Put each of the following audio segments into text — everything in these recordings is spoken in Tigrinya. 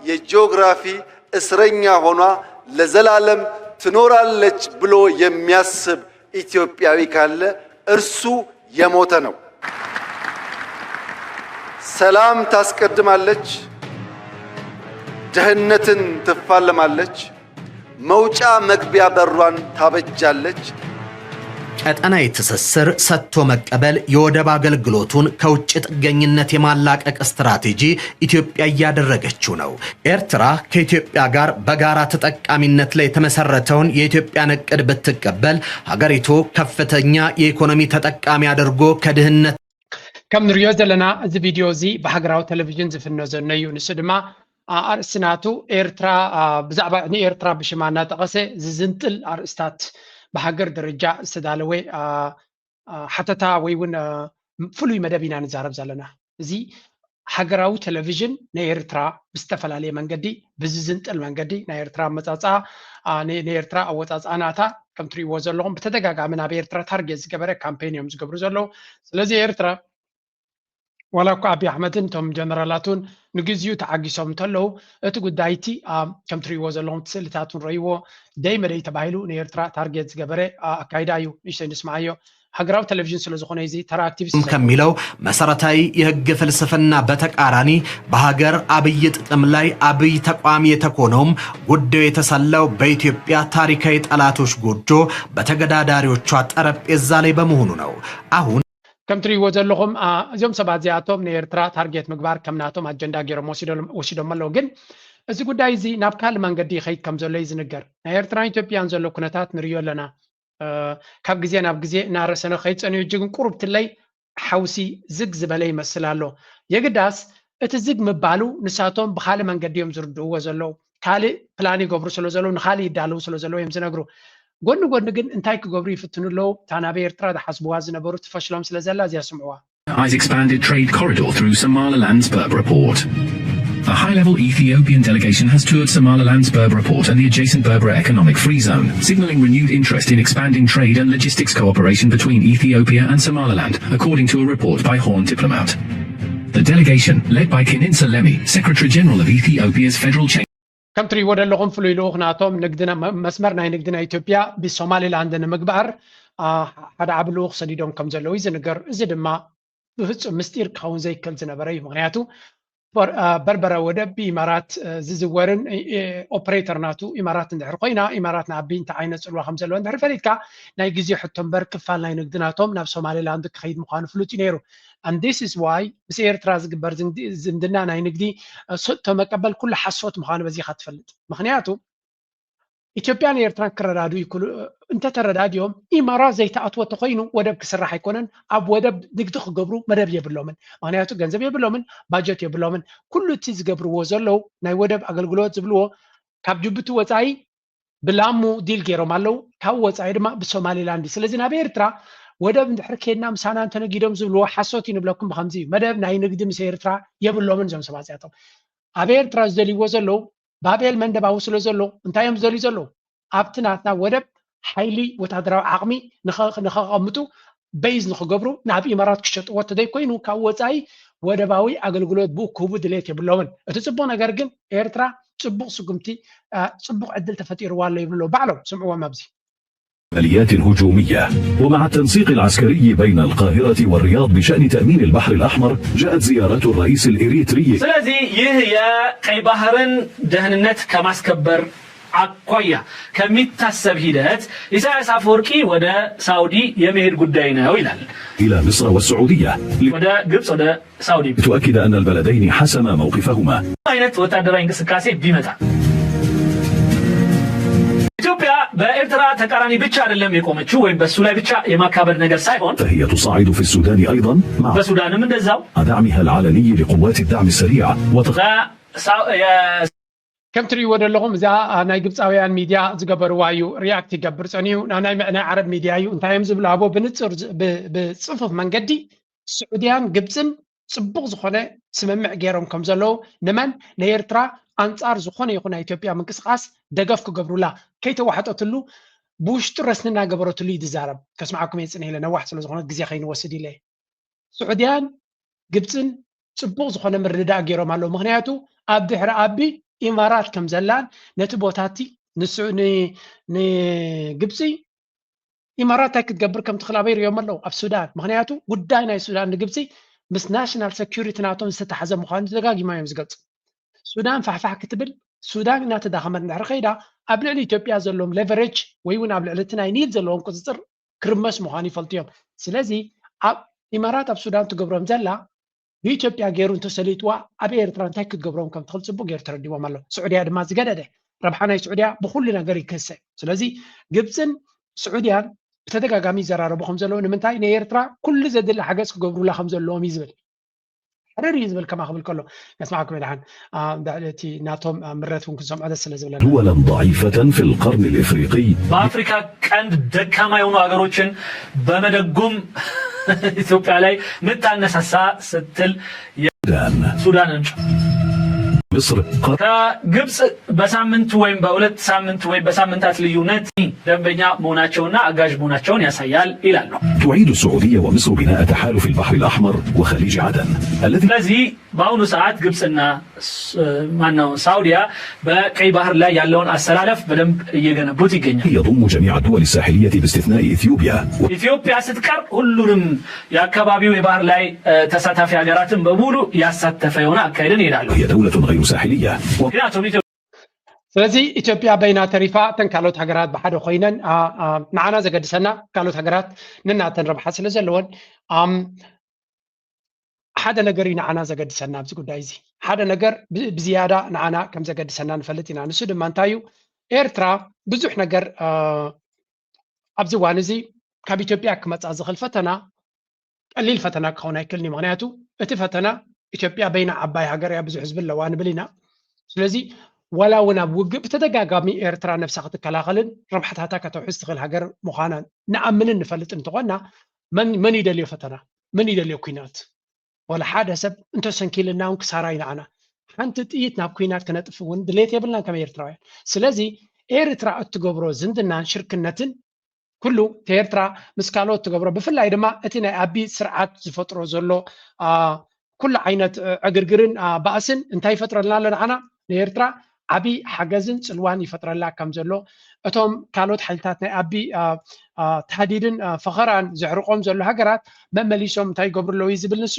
የጂኦግራፊ እስረኛ ሆኗ ለዘላለም ትኖራለች ብሎ የሚያስብ ኢትዮጵያዊ ካለ እርሱ የሞተ ነው። ሰላም ታስቀድማለች፣ ድህነትን ትፋለማለች፣ መውጫ መግቢያ በሯን ታበጃለች። ቀጠናዊ ትስስር፣ ሰጥቶ መቀበል፣ የወደብ አገልግሎቱን ከውጭ ጥገኝነት የማላቀቅ ስትራቴጂ ኢትዮጵያ እያደረገችው ነው። ኤርትራ ከኢትዮጵያ ጋር በጋራ ተጠቃሚነት ላይ የተመሰረተውን የኢትዮጵያን እቅድ ብትቀበል ሀገሪቱ ከፍተኛ የኢኮኖሚ ተጠቃሚ አድርጎ ከድህነት ከም ንሪኦ ዘለና እዚ ቪድዮ እዚ ብሃገራዊ ቴሌቪዥን ዝፍኖ ዘሎ እዩ። ንሱ ድማ ኣርእስቲ ናቱ ኤርትራ ብዛዕባ ንኤርትራ ብሽማ እናጠቐሰ ዝዝንጥል ኣርእስታት ብሃገር ደረጃ ዝተዳለወ ሓተታ ወይ እውን ፍሉይ መደብ ኢና ንዛረብ ዘለና። እዚ ሃገራዊ ቴሌቪዥን ናይ ኤርትራ ብዝተፈላለየ መንገዲ ብዝዝንጥል መንገዲ ናይ ኤርትራ ኣመፃፅኣ ናይ ኤርትራ ኣወፃፅኣ ናታ ከም ትሪእዎ ዘለኹም ብተደጋጋሚ ናብ ኤርትራ ታርጌት ዝገበረ ካምፔን እዮም ዝገብሩ ዘለዉ። ስለዚ ኤርትራ ዋላ እኳ ኣብይ ኣሕመድን እቶም ጀነራላቱን ንግዚኡ ተዓጊሶም እንተለዉ እቲ ጉዳይ እቲ ከም ትሪእዎ ዘለኹም እቲ ስእልታት እውን ረእይዎ ደይ መደይ ተባሂሉ ንኤርትራ ታርጌት ዝገበረ ኣካይዳ እዩ። ንእሽተይ ንስምዓዮ። ሃገራዊ ቴሌቪዥን ስለ ዝኾነ እዚ ተራ ኣክቲቪስት ከሚለው መሰረታዊ የህግ ፍልስፍና በተቃራኒ በሀገር አብይ ጥቅም ላይ አብይ ተቋም የተኮነውም ጉዳዩ የተሰላው በኢትዮጵያ ታሪካዊ ጠላቶች ጎጆ በተገዳዳሪዎቿ ጠረጴዛ ላይ በመሆኑ ነው። አሁን ከም ትሪእዎ ዘለኹም እዚኦም ሰባት እዚኣቶም ንኤርትራ ታርጌት ምግባር ከም ናቶም ኣጀንዳ ገይሮም ወሲዶም ኣለዉ። ግን እዚ ጉዳይ እዚ ናብ ካልእ መንገዲ ይኸይድ ከም ዘሎ እዩ ዝንገር። ናይ ኤርትራን ኢትዮጵያን ዘሎ ኩነታት ንሪኦ ኣለና። ካብ ግዜ ናብ ግዜ እናረሰነ ከይድ ጸኒሑ እጅግን ቁሩብ ትለይ ሓውሲ ዝግ ዝበለ ይመስል ኣሎ። የግዳስ እቲ ዝግ ምባሉ ንሳቶም ብኻልእ መንገዲ እዮም ዝርድእዎ ዘለዉ። ካልእ ፕላን ይገብሩ ስለ ዘለዉ ንኻልእ ይዳለዉ ስለ ዘለዉ እዮም ዝነግሩ። ጎኒ ጎኒ ግን እንታይ ክገብሩ ይፍትኑ ኣለዉ? እታ ናብ ኤርትራ ዝሓስብዋ ዝነበሩ ትፈሽሎም ስለ ዘላ እዚኣ ስምዕዋ። Eyes expanded trade corridor through Somaliland's Berbera port. A high-level Ethiopian delegation has toured Somaliland's Berbera port and the adjacent Berbera Economic Free Zone, signaling renewed interest in expanding trade and logistics cooperation between Ethiopia and Somaliland, according to a report by Horn Diplomat. The delegation, led by Kinintsa Lemi, Secretary General of Ethiopia's Federal Chamber, ከም ትሪእዎ ዘለኹም ፍሉይ ልኡኽ ናቶም ንግዲ መስመር ናይ ንግዲ ናይ ኢትዮጵያ ብሶማሊላንድ ንምግባር ሓደ ዓቢ ልኡኽ ሰዲዶም ከም ዘለዉ እዩ ዝንገር። እዚ ድማ ብፍጹም ምስጢር ክኸውን ዘይክእል ዝነበረ እዩ። ምክንያቱ በርበረ ወደብ ብኢማራት ዝዝወርን ኦፕሬተር ናቱ ኢማራት እንድሕር ኮይና ኢማራት ንኣቢ እንታይ ዓይነት ፅልዋ ከም ዘለዎ እንድሕር ፈሊጥካ ናይ ግዜ ሕቶ እምበር ክፋል ናይ ንግዲ ናቶም ናብ ሶማሊላንድ ክኸይድ ምዃኑ ፍሉጥ እዩ ነይሩ። And this is why ምስ ኤርትራ ዝግበር ዝምድና ናይ ንግዲ ሰጥቶ መቀበል ኩሉ ሓሶት ምዃኑ በዚኻ ትፈልጥ። ምክንያቱ ኢትዮጵያን ኤርትራን ክረዳድኡ ይክእሉ እንተተረዳዲኦም ኢማራት ዘይተኣትዎ ተኮይኑ ወደብ ክስራሕ ኣይኮነን። ኣብ ወደብ ንግዲ ክገብሩ መደብ የብሎምን። ምክንያቱ ገንዘብ የብሎምን፣ ባጀት የብሎምን። ኩሉ እቲ ዝገብርዎ ዘለዉ ናይ ወደብ ኣገልግሎት ዝብልዎ ካብ ጅቡቲ ወፃኢ ብላሙ ዲል ገይሮም ኣለዉ። ካብ ወፃኢ ድማ ብሶማሊላንድ እዩ። ስለዚ ናብ ኤርትራ ወደብ እንድሕር ኬድና ምሳና እንተነጊዶም ዝብልዎ ሓሶት እዩ ንብለኩም። ብከምዚ እዩ መደብ ናይ ንግዲ ምስ ኤርትራ የብሎምን እዞም ሰባት እዚኣቶም። ኣብ ኤርትራ ዝደልይዎ ዘለዉ ባብኤል መንደባዊ ስለ ዘሎ እንታይ እዮም ዝደልዩ ዘለዉ? ኣብቲ ናትና ወደብ ሓይሊ ወታደራዊ ዓቕሚ ንኸቐምጡ በይዝ ንኽገብሩ ናብ ኢማራት ክሸጥዎ ተደይኮይኑ ካብ ወፃኢ ወደባዊ ኣገልግሎት ብኡ ክህቡ ድሌት የብሎምን። እቲ ፅቡቕ ነገር ግን ኤርትራ ፅቡቕ ስጉምቲ ፅቡቕ ዕድል ተፈጢርዋ ኣሎ ይብሉ ኣለዉ ባዕሎም። ስምዕዎም ኣብዚ። عمليات هجومية. ومع التنسيق العسكري بين القاهرة والرياض بشأن تأمين البحر الأحمر، جاءت زيارة الرئيس الإريتري ስለዚህ ይህ የቀይ ባህርን ደህንነት ከማስከበር አኳያ ከሚታሰብ ሂደት ኢሳያስ አፈወርቂ ወደ ሳውዲ የመሄድ ጉዳይ ነው ይላል። إلى مصر والسعودية ወደ ግብጽ፣ ወደ ሳውዲ لتؤكد أن البلدين حسما موقفهما. አይነት ወታደራዊ እንቅስቃሴ ቢመጣ ኢትዮጵያ በኤርትራ ተቃራኒ ብቻ አይደለም የቆመችው ወይም በሱ ላይ ብቻ የማካበድ ነገር ሳይሆን فهي تصعد في السودان أيضا مع በሱዳንም እንደዛው دعمها العلني لقوات الدعم السريع وتخ- በሳው- የ- ከም ትሪእዎ ዘለኹም እዚኣ ናይ ግብፃውያን ሚድያ ዝገበርዋ እዩ። ሪያክት ይገብር ፀኒሑ ናይ ናይ ዓረብ ሚድያ እዩ። እንታይ እዮም ዝብሉ ኣቦ ብንፅር ብፅፉፍ መንገዲ ስዑድያን ግብፅን ፅቡቕ ዝኾነ ስምምዕ ገይሮም ከም ዘለዉ ንመን ንኤርትራ ኣንፃር ዝኾነ ይኹን ናይ ኢትዮጵያ ምንቅስቃስ ደገፍ ክገብሩላ ከይተዋሕጠትሉ ብውሽጡ ረስኒ እናገበረትሉ እዩ ዝዛረብ። ከስምዓኩም እየ ፅንሕ ኢለ ነዋሕ ስለ ዝኾነ ግዜ ከይንወስድ ኢለ። ስዑድያን ግብፅን ፅቡቕ ዝኾነ ምርድዳእ ገይሮም ኣለዉ። ምክንያቱ ኣብ ድሕሪ ኣቢ ኢማራት ከም ዘላን ነቲ ቦታቲ ንሱ ንግብፂ ኢማራት እንታይ ክትገብር ከም ትኽእል ኣበይ ሪኦም ኣለዉ ኣብ ሱዳን። ምክንያቱ ጉዳይ ናይ ሱዳን ንግብፂ ምስ ናሽናል ሰኪሪቲ ናቶም ዝተተሓዘ ምዃኑ ደጋጊማ እዮም ዝገልፁ። ሱዳን ፋሕፋሕ ክትብል፣ ሱዳን እናተዳኸመት እንድሕር ከይዳ ኣብ ልዕሊ ኢትዮጵያ ዘለዎም ሌቨሬጅ ወይ እውን ኣብ ልዕሊ እቲ ናይ ኒል ዘለዎም ቁፅፅር ክርመስ ምዃኑ ይፈልጡ እዮም። ስለዚ ኣብ ኢማራት ኣብ ሱዳን ትገብሮም ዘላ ብኢትዮጵያ ገይሩ እንተሰሊጥዋ ኣብ ኤርትራ እንታይ ክትገብሮም ከም ትኽእል ፅቡቅ ገይሩ ተረዲዎም ኣሎ። ስዑድያ ድማ ዝገደደ ረብሓ ናይ ስዑድያ ብኩሉ ነገር ይክሰ። ስለዚ ግብፅን ስዑድያን ብተደጋጋሚ ይዘራረቡ ከም ዘለዉ ንምንታይ ንኤርትራ ኩሉ ዘድሊ ሓገዝ ክገብሩላ ከም ዘለዎም እዩ ዝብል። ሕርር እዩ ዝብል ከማ ክብል ከሎ ነስማዕኩም ድሓን ልዕሊ እቲ ናቶም ምረት እውን ክንሰምዖ ደስ ስለ ዝብለና دولا ضعيفة في القرن الإفريقي በአፍሪካ ቀንድ ደካማ የሆኑ ሀገሮችን በመደጎም ኢትዮጵያ ላይ ምታነሳሳ ስትል ሱዳን ሱዳንን ጨ- مصر قطر ከግብፅ በሳምንት ወይም በሁለት ሳምንት ወይም በሳምንታት ልዩነት ደንበኛ መሆናቸውና አጋዥ መሆናቸውን ያሳያል ይላሉ። تعيد السعودية ومصر بناء تحالف البحر الأحمر وخليج عدن الذي ስለዚህ በአሁኑ ሰዓት ግብፅና ማነው ሳውዲያ በቀይ ባህር ላይ ያለውን አሰላለፍ በደንብ እየገነቡት ይገኛል። يضم جميع الدول الساحلية باستثناء إثيوبيا ኢትዮጵያ ስትቀር ሁሉንም የአካባቢው የባህር ላይ ተሳታፊ ሀገራትን በሙሉ ያሳተፈ የሆነ አካሄድን ይሄዳሉ። وهي دولة غير ساحلية ምክንያቱም ስለዚ ኢትዮጵያ በይና ተሪፋ እተን ካልኦት ሃገራት ብሓደ ኮይነን ንዓና ዘገድሰና ካልኦት ሃገራት ንናተን ረብሓ ስለ ዘለወን ሓደ ነገር እዩ ንዓና ዘገድሰና ኣብዚ ጉዳይ እዚ ሓደ ነገር ብዝያዳ ንዓና ከም ዘገድሰና ንፈልጥ ኢና። ንሱ ድማ እንታይ እዩ? ኤርትራ ብዙሕ ነገር ኣብዚ እዋን እዚ ካብ ኢትዮጵያ ክመፃ ዝኽእል ፈተና ቀሊል ፈተና ክኸውን ኣይክእልን እዩ። ምክንያቱ እቲ ፈተና ኢትዮጵያ በይና ዓባይ ሃገር እያ፣ ብዙሕ ህዝቢ ኣለዋ ንብል ኢና። ስለዚ ዋላ እውን ኣብ ውግእ ብተደጋጋሚ ኤርትራ ነብሳ ክትከላኸልን ረብሓታታ ከተውሕዝ ትኽእል ሃገር ምዃና ንኣምንን ንፈልጥ እንተኾና መን ይደልዮ ፈተና? መን ይደልዮ ኩናት? ወላ ሓደ ሰብ እንተሰንኪልና እውን ክሳራ እዩ ንዓና። ሓንቲ ጥይት ናብ ኩናት ክነጥፍ እውን ድሌት የብልናን ከም ኤርትራውያን። ስለዚ ኤርትራ እትገብሮ ዝምድናን ሽርክነትን ኩሉ እቲ ኤርትራ ምስ ካልኦት ትገብሮ ብፍላይ ድማ እቲ ናይ ኣቢ ስርዓት ዝፈጥሮ ዘሎ ኩሉ ዓይነት ዕግርግርን ባእስን እንታይ ይፈጥረልና ኣሎ ንዓና ንኤርትራ ዓብዪ ሓገዝን ፅልዋን ይፈጥረላ ከም ዘሎ እቶም ካልኦት ሓይልታት ናይ ኣቢ ታህዲድን ፈኸራን ዘዕርቆም ዘሎ ሃገራት መመሊሶም እንታይ ይገብሩ ኣለዉ እዩ ዝብል ንሱ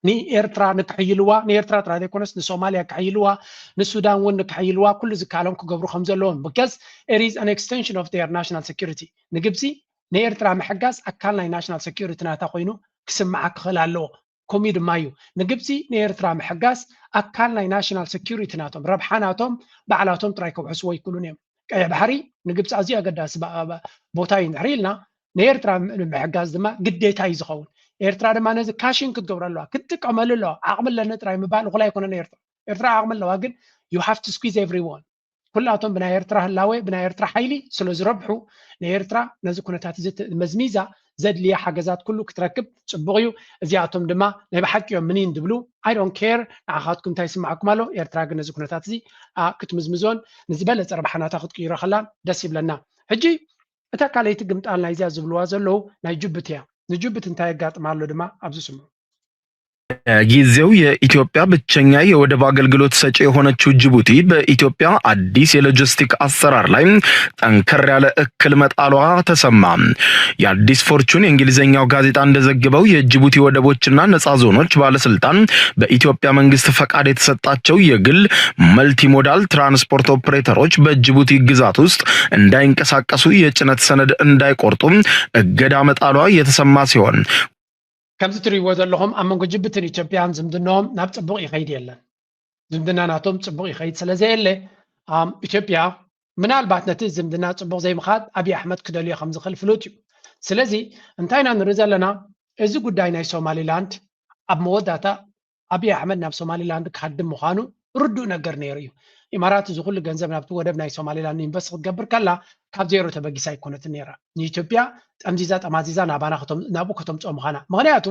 ንኤርትራ ንክሕይልዋ ንኤርትራ ጥራይ ዘይኮነስ ንሶማልያ ክሕይልዋ ንሱዳን እውን ንክሕይልዋ ኩሉ ዝከኣሎም ክገብሩ ከም ዘለዎም because it is an extension of their national security ንግብፂ ንኤርትራ ምሕጋዝ ኣካል ናይ ናሽናል ሰኪሪቲ ናታ ኮይኑ ክስምዓ ክኽእል ኣለዎ። ከምኡ ድማ እዩ ንግብፂ ንኤርትራ ምሕጋዝ ኣካል ናይ ናሽናል ሰኪሪቲ ናቶም ረብሓ ናቶም ባዕላቶም ጥራይ ከውሕስዎ ይክእሉን እዮም። ቀይሕ ባሕሪ ንግብፂ ኣዝዩ ኣገዳሲ ቦታ እዩ እንድሕር ኢልና ንኤርትራ ንምሕጋዝ ድማ ግዴታ እዩ ዝኸውን። ኤርትራ ድማ ነዚ ካሽን ክትገብሮ ኣለዋ፣ ክትጥቀመሉ ኣለዋ። ዓቕሚ ኣለኒ ጥራይ ምባል እኹል ኣይኮነን። ኤርትራ ኤርትራ ዓቕሚ ኣለዋ፣ ግን you have to squeeze everyone ኩላቶም ብናይ ኤርትራ ህላወ ብናይ ኤርትራ ሓይሊ ስለ ዝረብሑ ንኤርትራ ነዚ ኩነታት እዚ መዝሚዛ ዘድልያ ሓገዛት ኩሉ ክትረክብ ፅቡቕ እዩ። እዚኣቶም ድማ ናይ ብሓቂ እዮም ምኒን ድብሉ I don't care ንዓኻትኩም እንታይ ይስማዓኩም ኣሎ። ኤርትራ ግን ነዚ ኩነታት እዚ ክትምዝምዞን ንዝበለፀ ረብሓናታ ክትቅይሮ ከላን ደስ ይብለና። ሕጂ እታ ካልኣይቲ ግምጣል ናይዚኣ ዝብልዋ ዘለዉ ናይ ጅቡቲ እያ። ንጅቡቲ እንታይ የጋጥማ ኣሎ ድማ ኣብዚ ስምዑ። ጊዜው የኢትዮጵያ ብቸኛ የወደብ አገልግሎት ሰጪ የሆነችው ጅቡቲ በኢትዮጵያ አዲስ የሎጂስቲክ አሰራር ላይ ጠንከር ያለ እክል መጣሏ ተሰማ። የአዲስ ፎርቹን የእንግሊዝኛው ጋዜጣ እንደዘገበው የጅቡቲ ወደቦችና ነፃ ዞኖች ባለስልጣን በኢትዮጵያ መንግስት ፈቃድ የተሰጣቸው የግል መልቲሞዳል ትራንስፖርት ኦፕሬተሮች በጅቡቲ ግዛት ውስጥ እንዳይንቀሳቀሱ የጭነት ሰነድ እንዳይቆርጡ እገዳ መጣሏ የተሰማ ሲሆን ከምዚ ትሪእዎ ዘለኹም ኣብ መንጎ ጅቡትን ኢትዮጵያን ዝምድናኦም ናብ ፅቡቕ ይኸይድ የለን። ዝምድና ናቶም ፅቡቕ ይኸይድ ስለ ዘየለ ኢትዮጵያ ምናልባት ነቲ ዝምድና ፅቡቕ ዘይምኻድ ኣብይ ኣሕመድ ክደልዮ ከም ዝኽእል ፍሉጥ እዩ። ስለዚ እንታይ ኢና ንርኢ ዘለና? እዚ ጉዳይ ናይ ሶማሊላንድ ኣብ መወዳእታ ኣብይ ኣሕመድ ናብ ሶማሊላንድ ክሃድም ምዃኑ ርዱእ ነገር ነይሩ እዩ። ኢማራት እዚ ኩሉ ገንዘብ ናብቲ ወደብ ናይ ሶማሊላንድ ኢንቨስት ክትገብር ከላ ካብ ዜሮ ተበጊሳ ኣይኮነትን ነይራ። ንኢትዮጵያ ጠምዚዛ ጠማዚዛ ናባና ናብኡ ከተምፅኦ ምዃና። ምክንያቱ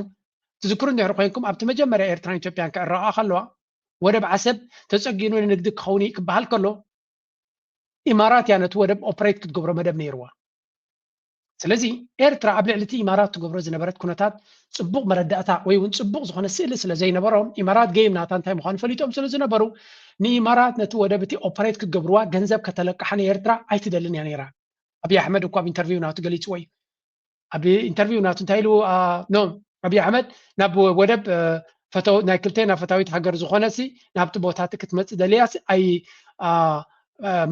ትዝክሩ እንድሕር ኮይንኩም ኣብቲ መጀመርያ ኤርትራን ኢትዮጵያን ክዕረቓ ከለዋ ወደብ ዓሰብ ተፀጊኑ ንንግዲ ክኸውን ክበሃል ከሎ ኢማራት እያ ነቲ ወደብ ኦፕሬት ክትገብሮ መደብ ነይርዋ። ስለዚ ኤርትራ ኣብ ልዕሊ እቲ ኢማራት ትገብሮ ዝነበረት ኩነታት ፅቡቕ መረዳእታ ወይ እውን ፅቡቕ ዝኾነ ስእሊ ስለ ዘይነበሮም ኢማራት ገይም ናታ እንታይ ምዃኑ ፈሊጦም ስለ ዝነበሩ ንኢማራት ነቲ ወደብ እቲ ኦፐሬት ክገብርዋ ገንዘብ ከተለቅሓ ንኤርትራ ኣይትደልን እያ ነይራ። ኣብይ ኣሕመድ እኳ ኣብ ኢንተርቪው ናቱ ገሊፅዎ እዩ። ኣብ ኢንተርቪው ናቱ እንታይ ኢሉ? ኖ፣ ኣብይ ኣሕመድ ናብ ወደብ ናይ ክልቴና ፈታዊት ሃገር ዝኾነሲ ናብቲ ቦታ እቲ ክትመፅእ ደልያሲ ኣይ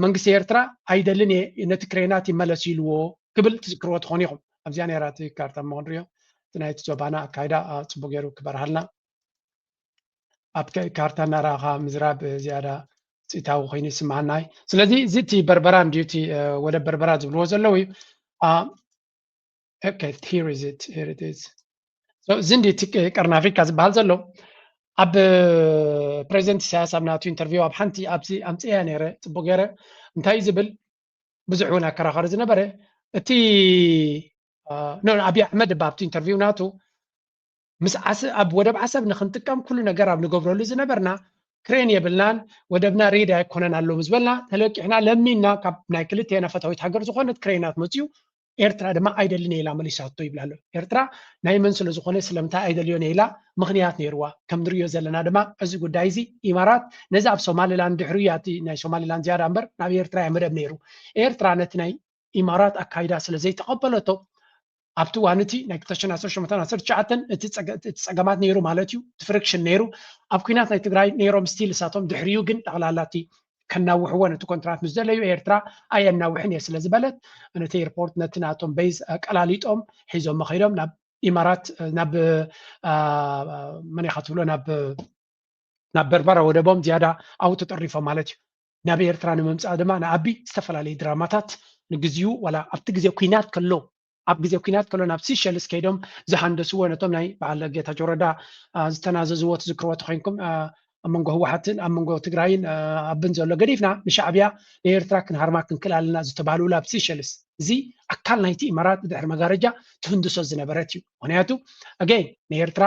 መንግስቲ ኤርትራ ኣይደልን እየ፣ ነቲ ክሬናት ይመለስ ኢልዎ ክብል ትዝክርዎ ትኾኑ ኢኹም። ኣብዚኣ ነይራ እቲ ካርታ እሞ ክንሪኦ እቲ ናይቲ ዞባና ኣካይዳ ጽቡቅ ገይሩ ክበርሃልና። ኣብ ካርታ እናረኣኻ ምዝራብ ዝያዳ ውፅኢታዊ ኮይኑ ይስምዓና እዩ። ስለዚ እዚ እቲ በርበራ እንድዩ፣ እቲ ወደብ በርበራ ዝብልዎ ዘለዉ እዩ። እዚ እንዲ እቲ ቀርኒ ኣፍሪካ ዝበሃል ዘሎ ኣብ ፕሬዚደንት ኢሳያስ ኣብ ናቱ ኢንተርቪው ኣብ ሓንቲ ኣብዚ ኣምፅያ ነይረ ፅቡቅ ገይረ እንታይ ዝብል ብዙሕ እውን ኣከራኸሪ ዝነበረ እቲ ኣብይ ኣሕመድ ብ ኣብቲ ኢንተርቪው ናቱ ምስ ዓሰብ ኣብ ወደብ ዓሰብ ንክንጥቀም ኩሉ ነገር ኣብ ንገብረሉ ዝነበርና ክሬን የብልናን ወደብና ሬድ ኣይኮነን ኣሎ ምስ በልና ተለቂሕና ለሚንና ካብ ናይ ክልቴና ፈታዊት ሃገር ዝኾነት ክሬናት መፅኡ ኤርትራ ድማ ኣይደልን እየ ኢላ መሊሳቶ ይብል ኣሎ። ኤርትራ ናይ መን ስለ ዝኾነ ስለምንታይ ኣይደልዮን እየ ኢላ ምኽንያት ነይርዋ። ከም ንሪኦ ዘለና ድማ እዚ ጉዳይ እዚ ኢማራት ነዚ ኣብ ሶማሊላንድ ድሕሪ እያ እቲ ናይ ሶማሊላንድ ዝያዳ እምበር ናብ ኤርትራ እያ መደብ ነይሩ። ኤርትራ ነቲ ናይ ኢማራት ኣካይዳ ስለ ዘይተቐበለቶ ኣብቲ እዋን እቲ ናይ ክልተ ሽሕን ዓሰርተ ሸሞንተን ዓሰርተ ትሽዓተን እቲ ጸገማት ነይሩ ማለት እዩ። እቲ ፍሪክሽን ነይሩ ኣብ ኩናት ናይ ትግራይ ነይሮም ስቲል እሳቶም ድሕሪኡ ግን ጠቕላላ እቲ ከናውሕዎ ነቲ ኮንትራት ምስ ደለዩ ኤርትራ ኣየናውሕን እየ ስለ ዝበለት ነቲ ኤርፖርት ነቲ ናቶም ቤዝ ቀላሊጦም ሒዞም ከይዶም ናብ ኢማራት ናብ መን ኢኻ ትብሎ ናብ ናብ በርበራ ወደቦም ዝያዳ ኣብኡ ተጠሪፎም ማለት እዩ። ናብ ኤርትራ ንምምፃእ ድማ ንኣቢ ዝተፈላለዩ ድራማታት ንግዚኡ ዋላ ኣብቲ ግዜ ኩናት ከሎ ኣብ ግዜ ኩናት ከሎ ናብ ሲሸልስ ከይዶም ዝሃንደስዎ ነቶም ናይ በዓል ጌታቸው ረዳ ዝተናዘዝዎ ትዝክርዎ ተኮይንኩም ኣብ መንጎ ህወሓትን ኣብ መንጎ ትግራይን ኣብን ዘሎ ገዲፍና ንሻዕብያ ንኤርትራ ክንሃርማ ክንክእል ኣለና ዝተባህልሉ ኣብ ሲሸልስ እዚ ኣካል ናይቲ ኢማራት ድሕሪ መጋረጃ ትህንድሶ ዝነበረት እዩ። ምክንያቱ ኣገይን ንኤርትራ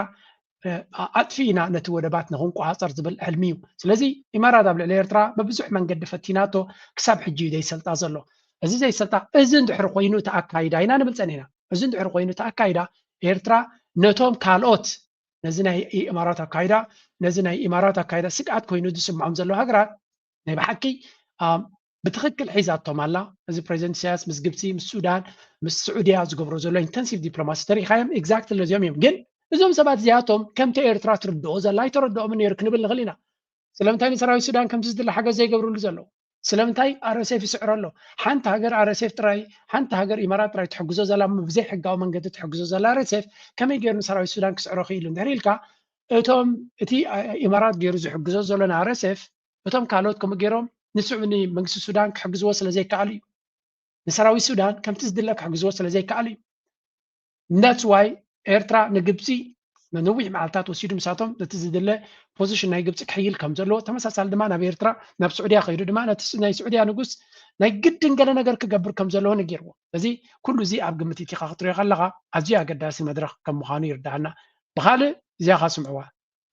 ኣጥፊእና ነቲ ወደባት ንክንቆፃፀር ዝብል ሕልሚ እዩ። ስለዚ ኢማራት ኣብ ልዕሊ ኤርትራ ብብዙሕ መንገዲ ፈቲናቶ ክሳብ ሕጂ እዩ ዘይሰልጣ ዘሎ። እዚ ዘይሰልጣ እዚ እንድሕር ኮይኑ እቲ ኣካይዳ ኢና ንብል ፀኒሕና። እዚ እንድሕር ኮይኑ እቲ ኣካይዳ ኤርትራ ነቶም ካልኦት ነዚ ናይ ኢማራት ኣካይዳ ነዚ ናይ ኢማራት ኣካይዳ ስግኣት ኮይኑ ዝስምዖም ዘለዉ ሃገራት ናይ ብሓቂ ብትኽክል ሒዛቶም ኣላ። እዚ ፕሬዚደንት ኢሳያስ ምስ ግብፂ ምስ ሱዳን ምስ ስዑድያ ዝገብሮ ዘሎ ኢንተንሲቭ ዲፕሎማሲ ተሪኻዮም ኤግዛክትሊ ነዚኦም እዮም። ግን እዞም ሰባት እዚኣቶም ከምቲ ኤርትራ ትርድኦ ዘላ ኣይተረድኦምን ነይሩ ክንብል ንኽእል ኢና። ስለምንታይ ንሰራዊት ሱዳን ከምቲ ዝድለ ሓገዝ ዘይገብርሉ ዘለዉ? ስለምንታይ ኣርኤስኤፍ ይስዕሮ ኣሎ? ሓንቲ ሃገር ኣርኤስኤፍ ጥራይ ሓንቲ ሃገር ኢማራት ጥራይ ትሕግዞ ዘላ ብዘይ ሕጋዊ መንገዲ ትሕግዞ ዘላ ኣርኤስኤፍ ከመይ ገይሩ ንሰራዊት ሱዳን ክስዕሮ ክኢሉ እንድሕር ኢልካ እቶም እቲ ኢማራት ገይሩ ዝሕግዞ ዘሎ ንኣርኤስኤፍ እቶም ካልኦት ከምኡ ገይሮም ንስዑ ንመንግስቲ ሱዳን ክሕግዝዎ ስለ ዘይከኣሉ እዩ። ንሰራዊት ሱዳን ከምቲ ዝድለ ክሕግዝዎ ስለ ዘይከኣሉ እዩ። That's why ኤርትራ ንግብፂ ነዊሕ መዓልታት ወሲዱ ምሳቶም ነቲ ዝድለ ፖዚሽን ናይ ግብፂ ክሕይል ከም ዘለዎ ተመሳሳሊ ድማ ናብ ኤርትራ ናብ ስዑድያ ከይዱ ድማ ነቲ ናይ ስዑድያ ንጉስ ናይ ግድን ገለ ነገር ክገብር ከም ዘለዎ ነጊርዎ። እዚ ኩሉ እዚ ኣብ ግምት ኢቲኻ ክትሪኦ ከለኻ ኣዝዩ ኣገዳሲ መድረኽ ከም ምዃኑ ይርዳኣና። ብኻልእ እዚኣ ኻ ስምዕዋ።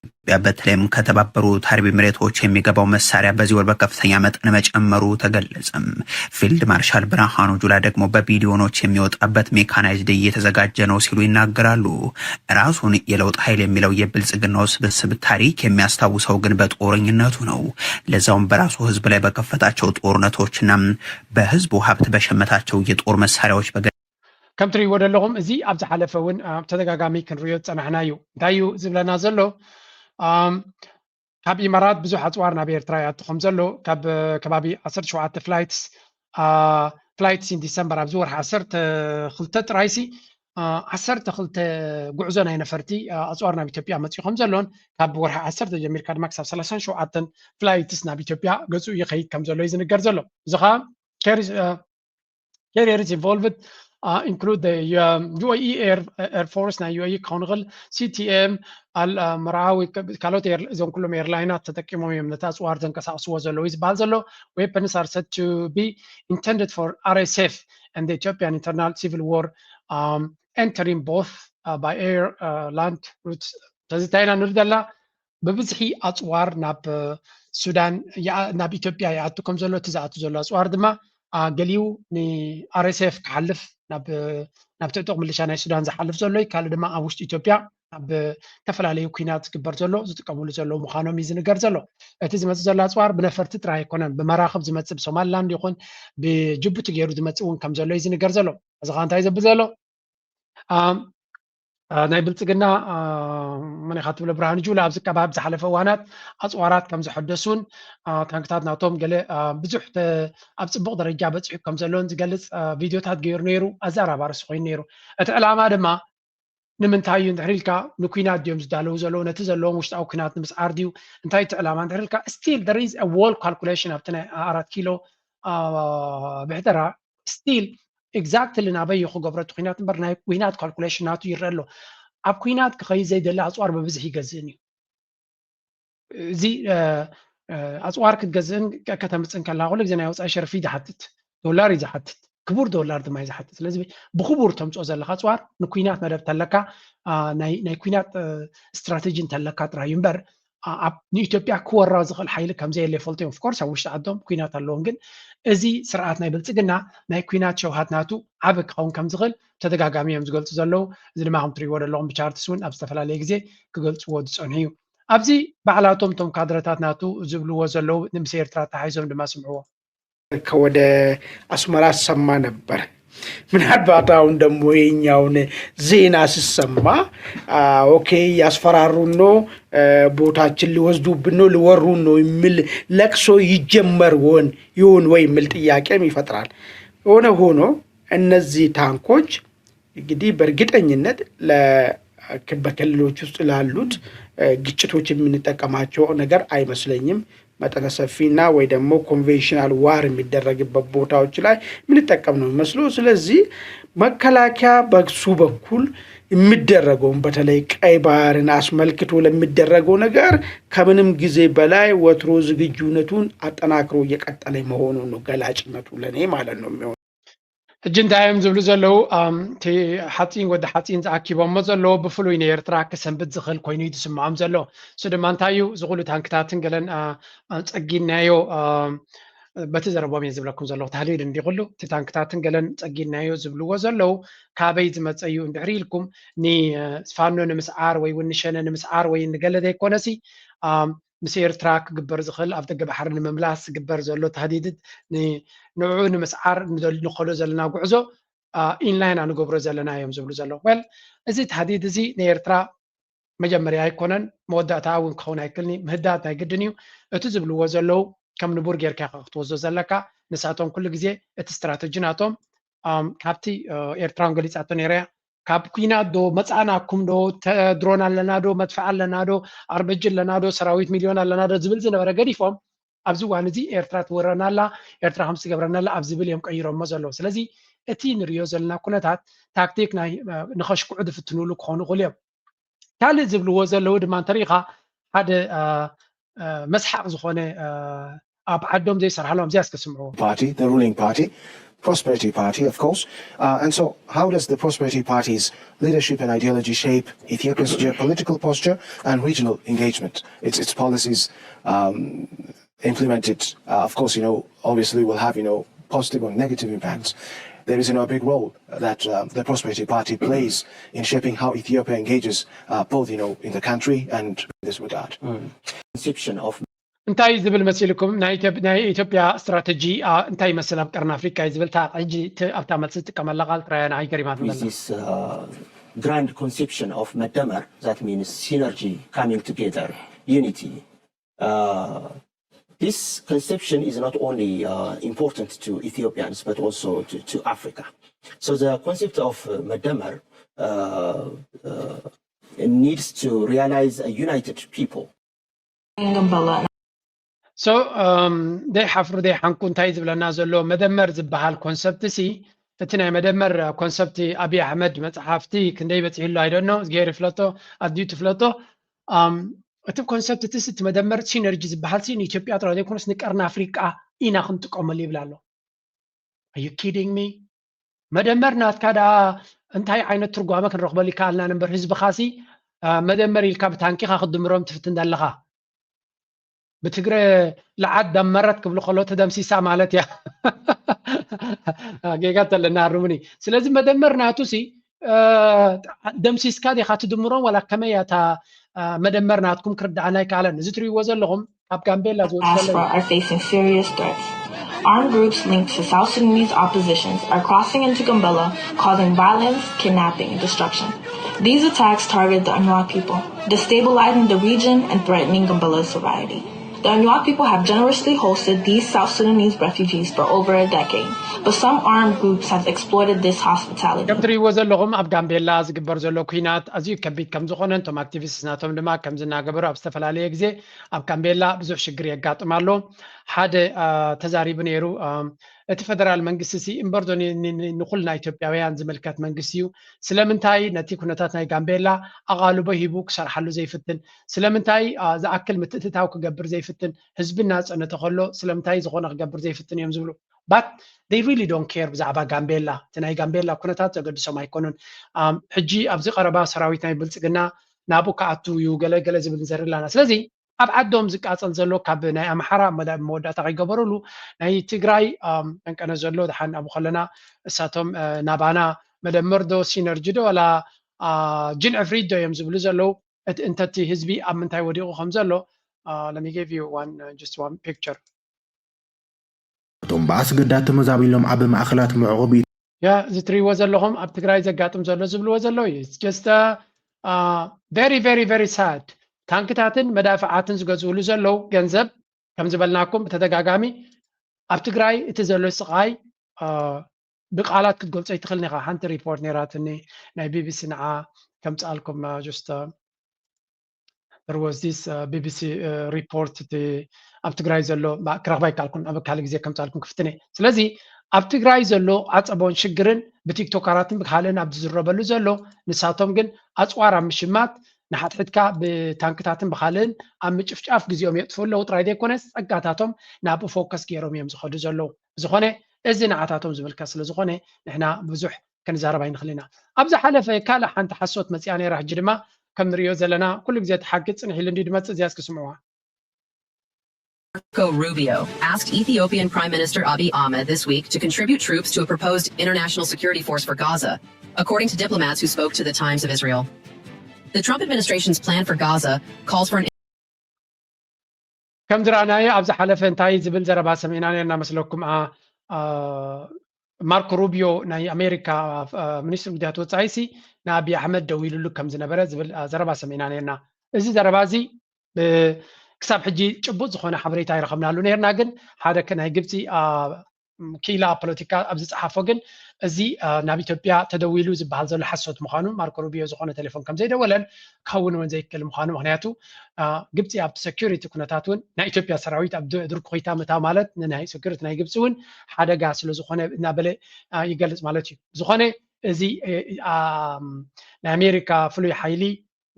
ኢትዮጵያ በተለይም ከተባበሩት አረብ ኤሚሬቶች የሚገባው መሳሪያ በዚህ ወር በከፍተኛ መጠን መጨመሩ ተገለጸም። ፊልድ ማርሻል ብርሃኑ ጁላ ደግሞ በቢሊዮኖች የሚወጣበት ሜካናይዝድ እየተዘጋጀ ነው ሲሉ ይናገራሉ። ራሱን የለውጥ ኃይል የሚለው የብልጽግናው ስብስብ ታሪክ የሚያስታውሰው ግን በጦረኝነቱ ነው። ለዛውም በራሱ ህዝብ ላይ በከፈታቸው ጦርነቶችና በህዝቡ ሀብት በሸመታቸው የጦር መሳሪያዎች በገ ከም ትሪእዎ ዘለኹም እዚ ኣብ ዝሓለፈ እውን ተደጋጋሚ ክንሪኦ ዝፀናሕና እዩ። እንታይ እዩ ዝብለና ዘሎ? ካብ ኢማራት ብዙሕ ኣፅዋር ናብ ኤርትራ ይኣቱ ከም ዘሎ ካብ ከባቢ ዓሰርተ ሸውዓተ ፍላይትስ ፍላይትስ ኢን ዲሰምበር ኣብዚ ወርሒ ዓሰርተ ክልተ ጥራይሲ ዓሰርተ ክልተ ጉዕዞ ናይ ነፈርቲ ኣፅዋር ናብ ኢትዮጵያ መፅኡ ከም ዘሎን ካብ ወርሒ ዓሰርተ ጀሚርካ ድማ ክሳብ ሰላሳን ሸውዓተን ፍላይትስ ናብ ኢትዮጵያ ገፁ ይኸይድ ከም ዘሎ እዩ ዝንገር ዘሎ። እዚ ከዓ carriers involved uh, include the um, U A E Air, Air Force ናይ U A E ክኸውን ይኽእል፣ C T M፣ ኣል መርዓዊ ካልኦት እዞም ኩሎም ኤርላይናት ተጠቂሞም እዮም ነቲ ኣፅዋር ዘንቀሳቕስዎ ዘለዉ እዩ ዝበሃል ዘሎ። Weapons are said to be intended for R S F and the Ethiopian internal civil war um, entering both uh, by air, uh, land routes ተዚ እንታይ ኢና ንርኢ ዘለና ብብዝሒ ኣፅዋር ናብ ሱዳን ናብ ኢትዮጵያ ይኣቱ ከም ዘሎ እቲ ዝኣቱ ዘሎ ኣፅዋር ድማ ገሊኡ ን R S F ክሓልፍ ናብ ትዕጡቕ ምልሻ ናይ ሱዳን ዝሓልፍ ዘሎ እዩ። ካልእ ድማ ኣብ ውሽጢ ኢትዮጵያ ኣብ ዝተፈላለዩ ኩናት ዝግበር ዘሎ ዝጥቀምሉ ዘለዉ ምዃኖም እዩ ዝንገር ዘሎ። እቲ ዝመፅእ ዘሎ ኣፅዋር ብነፈርቲ ጥራይ ኣይኮነን፣ ብመራኽብ ዝመፅእ ብሶማሊላንድ ይኹን ብጅቡቲ ገይሩ ዝመፅእ እውን ከም ዘሎ እዩ ዝንገር ዘሎ። እዚ ከዓ እንታይ ዘብል ዘሎ? ናይ ብልፅግና መን ኢኻ ትብሎ ብርሃኑ ጁላ ኣብዚ ከባቢ ዝሓለፈ እዋናት ኣፅዋራት ከም ዘሐደሱን ታንክታት ናቶም ገለ ብዙሕ ኣብ ፅቡቕ ደረጃ በፂሑ ከም ዘሎን ዝገልፅ ቪድዮታት ገይሩ ነይሩ። ኣዘራባሪ እሱ ኮይኑ ነይሩ። እቲ ዕላማ ድማ ንምንታይ እዩ እንድሕር ኢልካ ንኩናት ድዮም ዝዳለዉ ዘለዉ፣ ነቲ ዘለዎም ውሽጣዊ ኩናት ንምስዓር ድዩ? እንታይ እቲ ዕላማ እንድሕር ኢልካ still there is a wall calculation ኣብቲ ናይ ኣራት ኪሎ ብሕደራ still exactly ናበይ እዩ ክገብሮ እቲ ኩናት እምበር ናይ ኩናት calculation ናቱ ይረአ ኣሎ። ኣብ ኩናት ክኸይድ ዘይደሊ ኣፅዋር ብብዝሒ ይገዝእን እዩ። እዚ ኣፅዋር ክትገዝእን ከተምፅእን ከለካ ኩሉ ግዜ ናይ ወፃኢ ሸርፊ እዩ ዝሓትት፣ ዶላር እዩ ዝሓትት፣ ክቡር ዶላር ድማ እዩ ዝሓትት። ስለዚ ብክቡር ተምፅኦ ዘለካ ኣፅዋር ንኩናት መደብ ተለካ ናይ ኩናት ስትራተጂ እንተለካ ጥራይ እዩ እምበር ንኢትዮጵያ ክወራ ዝኽእል ሓይሊ ከምዘየለ ይፈልጡ እዮም። ኦፍኮርስ ኣብ ውሽጢ ዓዶም ኩናት ኣለዎም፣ ግን እዚ ስርዓት ናይ ብልፅግና ናይ ኩናት ሸውሃት ናቱ ዓቢ ክኸውን ከም ዝኽእል ተደጋጋሚ እዮም ዝገልፁ ዘለዉ። እዚ ድማ ከም ትሪእዎ ዘለኹም ብቻርትስ እውን ኣብ ዝተፈላለየ ግዜ ክገልፅዎ ዝፀንሑ እዩ። ኣብዚ ባዕላቶም እቶም ካድረታት ናቱ ዝብልዎ ዘለዉ ንምስ ኤርትራ ተሓይዞም ድማ ስምዕዎ። ወደ አስመራ ሰማ ነበር። ምናልባት አሁን ደግሞ የኛውን ዜና ስሰማ ኦኬ ያስፈራሩን ነው፣ ቦታችን ሊወስዱብን ነው፣ ሊወሩን ነው የሚል ለቅሶ ይጀመር ሆን ይሁን ወይ የሚል ጥያቄም ይፈጥራል። የሆነ ሆኖ እነዚህ ታንኮች እንግዲህ በእርግጠኝነት በክልሎች ውስጥ ላሉት ግጭቶች የምንጠቀማቸው ነገር አይመስለኝም። መጠነ ሰፊና ወይ ደግሞ ኮንቬንሽናል ዋር የሚደረግበት ቦታዎች ላይ የምንጠቀም ነው የሚመስለው። ስለዚህ መከላከያ በሱ በኩል የሚደረገውን በተለይ ቀይ ባህርን አስመልክቶ ለሚደረገው ነገር ከምንም ጊዜ በላይ ወትሮ ዝግጁነቱን አጠናክሮ እየቀጠለ መሆኑን ነው ገላጭነቱ ለእኔ ማለት ነው የሚሆነው። ሕጂ እንታይ እዮም ዝብሉ ዘለዉ? እቲ ሓፂን ወዲ ሓፂን ዝኣኪቦሞ ዘለዉ ብፍሉይ ንኤርትራ ክሰንብት ዝኽእል ኮይኑ እዩ ዝስምዖም ዘሎ። እሱ ድማ እንታይ እዩ? እዚ ኩሉ ታንክታትን ገለን ፀጊናዮ በቲ ዘረቦም እየ ዝብለኩም ዘለኹ። ታህሊል እንዲ ኩሉ እቲ ታንክታትን ገለን ፀጊናዮ ዝብልዎ ዘለዉ ካበይ ዝመፀ እዩ እንድሕሪ ኢልኩም ንፋኖ ንምስዓር ወይ እውን ንሸነ ንምስዓር ወይ ንገለ ዘይኮነሲ ምስ ኤርትራ ክግበር ዝኽእል ኣብ ደገ ባሕሪ ንምምላስ ዝግበር ዘሎ ታህዲድት ንዕኡ ንምስዓር ንኸሎ ዘለና ጉዕዞ ኢንላይን ንገብሮ ዘለና እዮም ዝብሉ ዘለዉ። ወል እዚ ታህዲድ እዚ ንኤርትራ መጀመርያ ኣይኮነን፣ መወዳእታ እውን ክኸውን ኣይክልኒ። ምህዳት ናይ ግድን እዩ። እቲ ዝብልዎ ዘለዉ ከም ንቡር ጌርካ ክትወስዶ ዘለካ። ንሳቶም ኩሉ ግዜ እቲ ስትራተጂ ናቶም ካብቲ ኤርትራውን ገሊፃቶ ነይራ እያ። ካብ ኩናት ዶ መፃእናኩም ዶ ድሮን ኣለና ዶ መድፍዕ ኣለና ዶ ኣርበጂ ኣለና ዶ ሰራዊት ሚልዮን ኣለና ዶ ዝብል ዝነበረ ገዲፎም ኣብዚ እዋን እዚ ኤርትራ ትወረና ኣላ፣ ኤርትራ ከምዚ ትገብረና ኣላ ኣብ ዝብል እዮም ቀይሮሞ ዘለዉ። ስለዚ እቲ ንሪኦ ዘለና ኩነታት ታክቲክ ናይ ንኸሽክዑ ዝፍትኑሉ ክኾኑ ይኽእሉ እዮም። ካልእ ዝብልዎ ዘለዉ ድማ እንተሪኢኻ ሓደ መስሓቕ ዝኾነ ኣብ ዓዶም ዘይሰርሓሎም እዚኣ እስከ ስምዕዎ። Party, the ruling party, Prosperity Party, of course. Uh, and so, how does the Prosperity Party's leadership and ideology shape Ethiopia's geopolitical posture and regional engagement? Its its policies um, implemented, uh, of course, you know, obviously will have you know positive or negative impacts. There is you know a big role that uh, the Prosperity Party plays in shaping how Ethiopia engages uh, both you know in the country and in this regard. Conception of እንታይ ዝብል መሲልኩም ናይ ኢትዮጵያ ስትራተጂ እንታይ ይመስል ኣብ ቀርኒ ኣፍሪካ እዩ ዝብል ሕጂ ኣብታ መልሲ ዝጥቀመላ ቃል ጥራያ ንዓይ ገሪማት this grand conception of መደመር that means synergy coming together unity this conception is not only important to Ethiopians but also to, to Africa. So the concept of መደመር needs to realize a united people. So um, ደይ ሓፍሩ ደይ ሓንኩ እንታይ ዝብለና ዘሎ መደመር ዝበሃል ኮንሰፕት ሲ እቲ ናይ መደመር ኮንሰፕት ኣብይ ኣሕመድ መፅሓፍቲ ክንደይ በፂሕሉ ኣይደኖ እዝግሄር ይፍለጦ ኣድዩ ትፍለጦ um, እቲ ኮንሰፕት እቲ እቲ መደመር ሲነርጂ ዝበሃል ሲ ንኢትዮጵያ ጥራይ ዘይኮነስ ንቀርኒ ኣፍሪቃ ኢና ክንጥቀመሉ ይብል ኣሎ። Are you kidding me? መደመር ናትካ ደኣ እንታይ ዓይነት ትርጓመ ክንረኽበሉ ይከኣልና ነበር ህዝብኻ ሲ መደመር ኢልካ ብታንኪኻ ክትድምሮም ትፍትን ዘለኻ ብትግረ ለዓድ ደመረት ክብሉ ከሎ ተደምሲሳ ማለት እያ። ጌጋ ተለና ኣርሙኒ። ስለዚ መደመር ናቱ ሲ ደምሲስካ ዲኻ ትድምሮም ዋላ ከመይ እያ እታ መደመር ናትኩም ክርድኣና ኣይከኣለን። እዚ ትሪእዎ ዘለኹም ካብ ጋምቤላ ዝወፅእ ዘሎ diaspora are facing serious threats. Armed groups linked to South Sudanese oppositions are crossing into Gambela, causing violence, kidnapping, and destruction. These attacks target the Anuak people, destabilizing the region and threatening Gambela's sovereignty. The Anuak people have generously hosted these South Sudanese refugees for over a decade, but some armed groups have exploited this hospitality. ከም ትሪእዎ ዘለኹም ኣብ ጋምቤላ ዝግበር ዘሎ ኩናት ኣዝዩ ከቢድ ከም ዝኾነ እቶም ኣክቲቪስት ናቶም ድማ ከም ዝናገበሩ ኣብ ዝተፈላለየ ግዜ ኣብ ጋምቤላ ብዙሕ ሽግር የጋጥም ኣሎ። ሓደ ተዛሪቡ ነይሩ እቲ ፈደራል መንግስቲ ሲ እምበር ዶ ንኩልና ኢትዮጵያውያን ዝምልከት መንግስቲ እዩ? ስለምንታይ ነቲ ኩነታት ናይ ጋምቤላ ኣቓልቦ ሂቡ ክሰርሓሉ ዘይፍትን? ስለምንታይ ዝኣክል ምትእትታው ክገብር ዘይፍትን? ህዝቢ እናፀነተ ከሎ ስለምንታይ ዝኾነ ክገብር ዘይፍትን እዮም ዝብሉ። But they really don't care ብዛዕባ ጋምቤላ። እቲ ናይ ጋምቤላ ኩነታት ዘገድሶም ኣይኮኑን። ሕጂ ኣብዚ ቀረባ ሰራዊት ናይ ብልፅግና ናብኡ ክኣቱ እዩ ገለ ገለ ዝብል ንዘርኢ ኣለና። ስለዚ ኣብ ዓዶም ዝቃፀል ዘሎ ካብ ናይ ኣምሓራ መወዳእታ ከይገበሩሉ ናይ ትግራይ ቀንቀነ ዘሎ ድሓን ኣብኡ ከለና እሳቶም ናባና መደመር ዶ ሲነርጂ ዶ ዋላ ጅን ዕፍሪት ዶ እዮም ዝብሉ ዘለዉ። እንተቲ ህዝቢ ኣብ ምንታይ ወዲቑ ከም ዘሎ let me give you one just one picture እቶም ብኣስገዳድ ተመዛቢሎም ኣብ ማእኸላት መዕቆቢ ያ እዚ ትሪእዎ ዘለኹም ኣብ ትግራይ ዘጋጥም ዘሎ ዝብልዎ ዘለዉ እዩ። It's just very very very sad። ታንክታትን መዳፍዓትን ዝገዝእሉ ዘለዉ ገንዘብ ከም ዝበልናኩም ብተደጋጋሚ ኣብ ትግራይ እቲ ዘሎ ስቓይ ብቃላት ክትገልጾ ኣይትኽእልን ኢኻ። ሓንቲ ሪፖርት ነይራትኒ ናይ ቢቢሲ ንዓ ከምፅኣልኩም just there was this ቢቢሲ ሪፖርት እቲ ኣብ ትግራይ ዘሎ ክረኽባ ይከኣልኩን ኣብ ካልእ ግዜ ከምፅኣልኩም ክፍትነ። ስለዚ ኣብ ትግራይ ዘሎ ዓፀቦን ሽግርን ብቲክቶከራትን ብካልእን ኣብ ዝዝረበሉ ዘሎ ንሳቶም ግን ኣፅዋር ኣብ ምሽማት ንሓድሕድካ ብታንክታትን ብካልእን ኣብ ምጭፍጫፍ ግዜኦም የጥፍኡ ኣለዉ ጥራይ ዘይኮነስ ፀጋታቶም ናብኡ ፎከስ ገይሮም እዮም ዝኸዱ ዘለዉ። ብዝኾነ እዚ ንዓታቶም ዝምልከት ስለ ዝኾነ ንሕና ብዙሕ ክንዛረብ ኣይንኽእል ኢና። ኣብ ዝሓለፈ ካልእ ሓንቲ ሓሶት መፂኣ ነይራ። ሕጂ ድማ ከም ንሪኦ ዘለና ኩሉ ግዜ እቲ ሓቂ ፅንሕ ኢሉ እንዲ ድመፅእ እዚኣ እስኪ ስምዕዋ። Marco Rubio asked Ethiopian Prime Minister Abiy Ahmed this week to contribute troops to a proposed international security force for Gaza, according to diplomats who spoke to the Times of Israel. The Trump administration's plan for Gaza calls for an ከም ዝረኣናዮ ኣብ ዝሓለፈ እንታይ ዝብል ዘረባ ሰሚዕና ነርና መስለኩም? ማርኮ ሩቢዮ ናይ ኣሜሪካ ሚኒስትሪ ጉዳያት ወፃኢ ሲ ንኣብይ ኣሕመድ ደዊሉሉ ከም ዝነበረ ዝብል ዘረባ ሰሚዕና ነርና። እዚ ዘረባ እዚ ክሳብ ሕጂ ጭቡጥ ዝኾነ ሓበሬታ ይረኸብናሉ ነርና። ግን ሓደ ናይ ግብፂ ክኢላ ፖለቲካ ኣብ ዝፀሓፎ ግን እዚ ናብ ኢትዮጵያ ተደዊሉ ዝበሃል ዘሎ ሓሶት ምዃኑ ማርኮ ሩቢዮ ዝኾነ ቴሌፎን ከም ዘይደወለን ክኸውን እውን ዘይክእል ምዃኑ ምክንያቱ ግብፂ ኣብቲ ሰኪሪቲ ኩነታት እውን ናይ ኢትዮጵያ ሰራዊት ኣብ ድርኩኺታ ምእታው ማለት ንናይ ሰኪሪቲ ናይ ግብፂ እውን ሓደጋ ስለ ዝኾነ እናበለ ይገልፅ ማለት እዩ። ዝኾነ እዚ ናይ ኣሜሪካ ፍሉይ ሓይሊ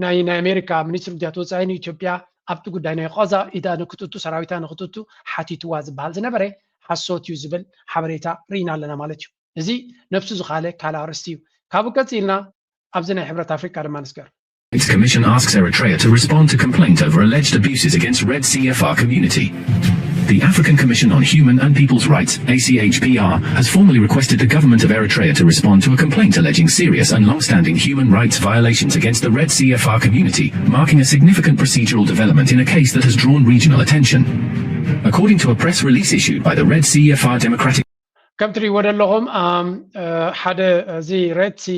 ናይ ናይ ኣሜሪካ ሚኒስትሪ ጉዳያት ወፃኢ ንኢትዮጵያ ኣብቲ ጉዳይ ናይ ቃዛ ኢዳ ንክትእቱ ሰራዊታ ንክትእቱ ሓቲትዋ ዝበሃል ዝነበረ ሓሶት እዩ ዝብል ሓበሬታ ርኢና ኣለና ማለት እዩ። እዚ ነብሱ ዝኻለ ካልእ ኣርእስቲ እዩ። ካብኡ ቀፂልና ኣብዚ ናይ ሕብረት ኣፍሪቃ ድማ ንስገር። Its Commission asks Eritrea to respond to complaint over alleged abuses against Red C F R community. The African Commission on Human and People's Rights, A C H P R, has formally requested the government of Eritrea to respond to a complaint alleging serious and long-standing human rights violations against the Red C F R community, marking a significant procedural development in a case that has drawn regional attention. According to a press release issued by the Red C F R Democratic ከም ትሪእዎ ዘለኹም ሓደ እዚ ሬድ ሲ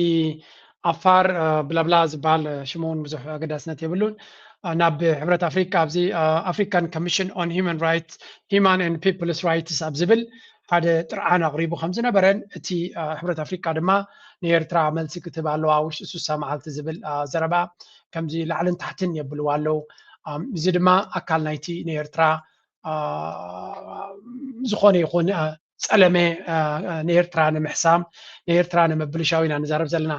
ኣፋር ብላብላ ዝበሃል ሽሙ እውን ብዙሕ ኣገዳስነት የብሉን ናብ ሕብረት ኣፍሪካ ኣብዚ African Commission on Human Rights, Human and People's Rights ኣብ ዝብል ሓደ ጥርዓን ኣቕሪቡ ከም ዝነበረን እቲ ሕብረት ኣፍሪካ ድማ ንኤርትራ መልሲ ክትህብ ኣለዋ ውሽጢ ሱሳ መዓልቲ ዝብል ዘረባ ከምዚ ላዕልን ታሕትን የብልዋ ኣለዉ። እዚ ድማ ኣካል ናይቲ ንኤርትራ ዝኾነ ይኹን ፀለመ ንኤርትራ ንምሕሳም ንኤርትራ ንምብልሻው ኢና ንዛረብ ዘለና።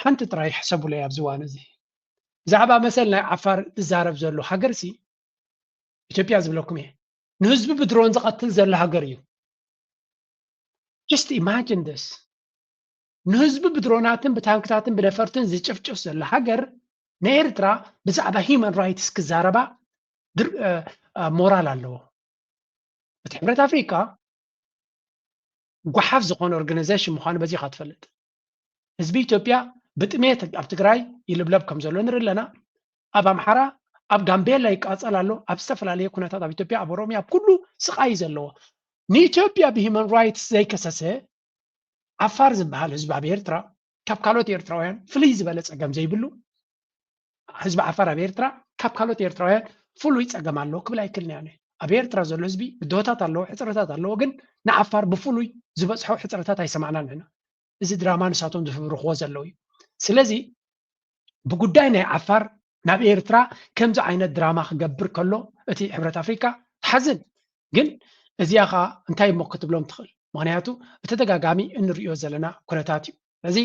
ሓንቲ ጥራይ ሕሰቡለይ ኣብዚ እዋን እዚ ብዛዕባ መሰል ናይ ዓፋር ዝዛረብ ዘሎ ሃገር ሲ ኢትዮጵያ ዝብለኩም እየ። ንህዝቢ ብድሮን ዝቐትል ዘሎ ሃገር እዩ። Just imagine this። ንህዝቢ ብድሮናትን ብታንክታትን ብነፈርትን ዝጭፍጭፍ ዘሎ ሃገር ንኤርትራ ብዛዕባ human rights ክዛረባ ሞራል ኣለዎ። እቲ ሕብረት ኣፍሪቃ ጓሓፍ ዝኾነ organization ምዃኑ በዚ ኢኻ ትፈልጥ። ህዝቢ ኢትዮጵያ ብጥሜት ኣብ ትግራይ ይልብለብ ከም ዘሎ ንርኢ ኣለና። ኣብ ኣምሓራ፣ ኣብ ጋምቤላ ይቃጸል ኣሎ። ኣብ ዝተፈላለየ ኩነታት ኣብ ኢትዮጵያ፣ ኣብ ኦሮሚያ፣ ኣብ ኩሉ ስቓይ እዩ ዘለዎ። ንኢትዮጵያ ብሂማን ራይትስ ዘይከሰሰ ዓፋር ዝበሃል ህዝቢ ኣብ ኤርትራ ካብ ካልኦት ኤርትራውያን ፍልይ ዝበለ ጸገም ዘይብሉ ህዝቢ ዓፋር ኣብ ኤርትራ ካብ ካልኦት ኤርትራውያን ፍሉይ ጸገም ኣለዎ ክብል ኣይክእልን እየ። ኣብ ኤርትራ ዘሎ ህዝቢ ብድሆታት ኣለዎ፣ ሕጽረታት ኣለዎ፣ ግን ንዓፋር ብፍሉይ ዝበጽሖ ሕጽረታት ኣይሰማዕናን ንሕና። እዚ ድራማ ንሳቶም ዝፍብርኽዎ ዘለዉ እዩ። ስለዚ ብጉዳይ ናይ ዓፋር ናብ ኤርትራ ከምዚ ዓይነት ድራማ ክገብር ከሎ እቲ ሕብረት ኣፍሪካ ትሓዝን። ግን እዚኣ ኸዓ እንታይ እሞ ክትብሎም ትኽእል? ምኽንያቱ ብተደጋጋሚ እንሪኦ ዘለና ኩነታት እዩ። ስለዚ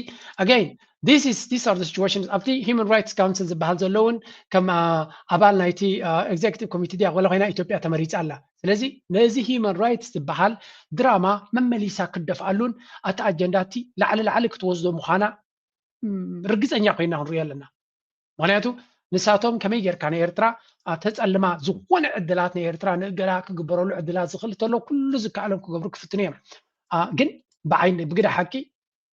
again this is these are the situations ኣብቲ Human Rights Council ዝበሃል ዘሎ እውን ከም ኣባል ናይቲ executive committee ድያ ወላ ኮይና ኢትዮጵያ ተመሪፃ ኣላ። ስለዚ ነዚ Human Rights ዝበሃል ድራማ መመሊሳ ክደፍኣሉን ኣቲ ኣጀንዳ እቲ ላዕሊ ላዕሊ ክትወስዶ ምዃና ርግፀኛ ኮይና ክንሪኦ ኣለና። ምክንያቱ ንሳቶም ከመይ ጌርካ ንኤርትራ ተፀልማ ዝኾነ ዕድላት ንኤርትራ ንእገዳ ክግበረሉ ዕድላት ዝኽእል ተሎ ኩሉ ዝከኣሎም ክገብሩ ክፍትኑ እዮም። ግን ብዓይኒ ብግዳ ሓቂ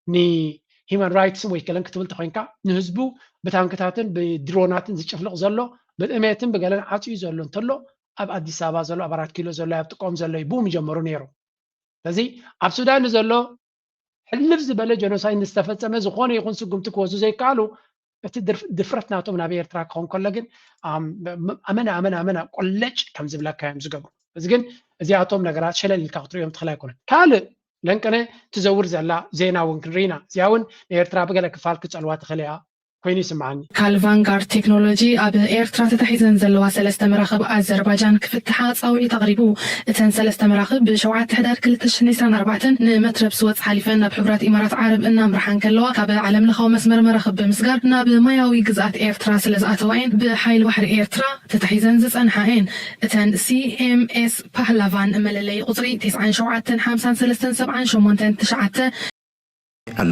ንሂማን ራይትስን ወይ ገለን ክትብል ተኮይንካ ንህዝቡ ብታንክታትን ብድሮናትን ዝጭፍልቕ ዘሎ ብጥሜትን ብገለን ዓፅዩ ዘሎ እንተሎ ኣብ ኣዲስ ኣበባ ዘሎ ኣብ ኣራት ኪሎ ዘሎ ኣብ ጥቆም ዘሎ ብኡ ምጀመሩ ነይሩ። ስለዚ ኣብ ሱዳን ዘሎ ሕልፍ ዝበለ ጀኖሳይድ ዝተፈፀመ ዝኾነ ይኹን ስጉምቲ ክወስዱ ዘይከኣሉ እቲ ድፍረት ናቶም ናብ ኤርትራ ክኸውን ከሎ ግን ኣመና ኣመና ኣመና ቆለጭ ከም ዝብለካ እዮም ዝገብሩ። እዚ ግን እዚኣቶም ነገራት ሸለል ኢልካ ክትሪኦም ትኽእል ኣይኮነን። ካልእ ለንቅነ ትዘውር ዘላ ዜና እውን ክንርኢና። እዚኣ እውን ንኤርትራ ብገለ ክፋል ክፀልዋ ትኽእል እያ ኮይኑ ይስምዓኒ። ካልቫንጋርድ ቴክኖሎጂ ኣብ ኤርትራ ተታሒዘን ዘለዋ ሰለስተ መራኽብ ኣዘርባጃን ክፍትሓ ፃውዒት ኣቕሪቡ። እተን ሰለስተ መራኽብ ብሸውዓተ ሕዳር ክልተ ሽሕን ዕስራን ኣርባዕተን ንመትረብ ስወፅ ሓሊፈን ናብ ሕቡራት ኢማራት ዓረብ እናምርሓ እንከለዋ ካብ ዓለም ለኻዊ መስመር መራኽብ ብምስጋር ናብ ማያዊ ግዝኣት ኤርትራ ስለዝኣተዋ እየን ብሓይሊ ባሕሪ ኤርትራ ተታሒዘን ዝፀንሓ እየን። እተን CMS ፓህላቫን መለለይ ቁፅሪ ተስዓን ሸውዓተን ሓምሳን ሰለስተን ሰብዓን ሸሞንተን ትሽዓተ ኣሎ።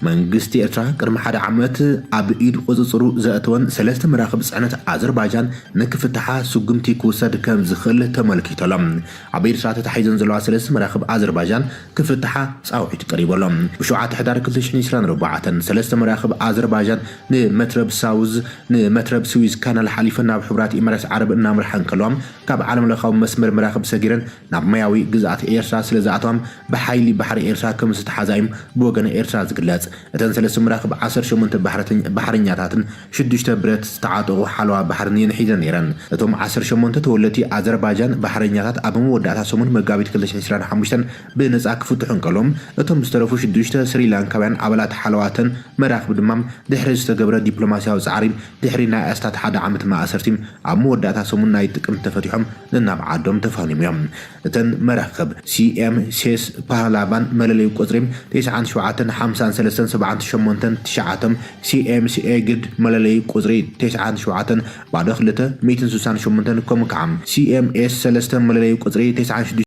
መንግስቲ ኤርትራ ቅድሚ ሓደ ዓመት ኣብ ኢድ ቁጽጽሩ ዘእተወን ሰለስተ መራኽብ ጽዕነት ኣዘርባይጃን ንክፍትሓ ስጉምቲ ክውሰድ ከም ዝኽእል ተመልኪቱ ኣሎ። ኣብ ኤርትራ ተታሒዘን ዘለዋ ሰለስተ መራኽብ ኣዘርባይጃን ክፍትሓ ጻውዒት ቀሪቡ ኣሎ። ብሸውዓተ ሕዳር ክልተ ሽሕን ዕስራን ኣርባዕተን ሰለስተ መራኽብ ኣዘርባይጃን ንመትረብ ሳውዝ ንመትረብ ስዊዝ ካናል ሓሊፈን ናብ ሕቡራት ኢማራት ዓረብ እናምርሓ እንከለዋ ካብ ዓለም ለኻዊ መስመር መራኽብ ሰጊረን ናብ ማያዊ ግዝኣት ኤርትራ ስለ ዝኣተዋ ብሓይሊ ባሕሪ ኤርትራ ከም ዝተሓዛ እዩ ብወገን ኤርትራ ዝግለጽ። እተን ሰለስተ መራኽብ ዓሰርተ ሸሞንተ ባሕረተኛ- ባሕረኛታትን ሽዱሽተ ብረት ዝተዓጠቑ ሓለዋ ባሕርን እየን ሒዘን ነይረን። እቶም ዓሰርተ ሸሞንተ ተወለድቲ ኣዘርባይጃን ባሕረኛታት ኣብ መወዳእታ ሰሙን መጋቢት ክልተ ሽሕን ዕስራን ሓሙሽተን ብነጻ ክፍትሑ እንከሎም እቶም ዝተረፉ ሽዱሽተ ስሪላንካውያን ኣባላት ሓለዋተን መራኽብ ድማ ድሕሪ ዝተገብረ ዲፕሎማስያዊ ጻዕሪ ድሕሪ ናይ ኣስታት ሓደ ዓመት ማእሰርቲ ኣብ መወዳእታ ሰሙን ናይ ጥቅምቲ ተፈቲሖም ነናብ ዓዶም ተፋኒሙ እዮም። እተን መራኽብ CMS ፓህላቫን መለለዩ ቁጽሪ ተስዓን ሸውዓተን ሓምሳን ሰለስተን ሰብዓን ሸሞንተን ትሽዓተ፣ CMS ኤግድ መለለዩ ቁጽሪ ተስዓን ሸውዓተን ባዶ ክልተ ሚእትን ስሳን ሸሞንተን ከምኡ ከዓ CMS ሰለስተ መለለዩ ቁጽሪ ተስዓን ሽዱሽተ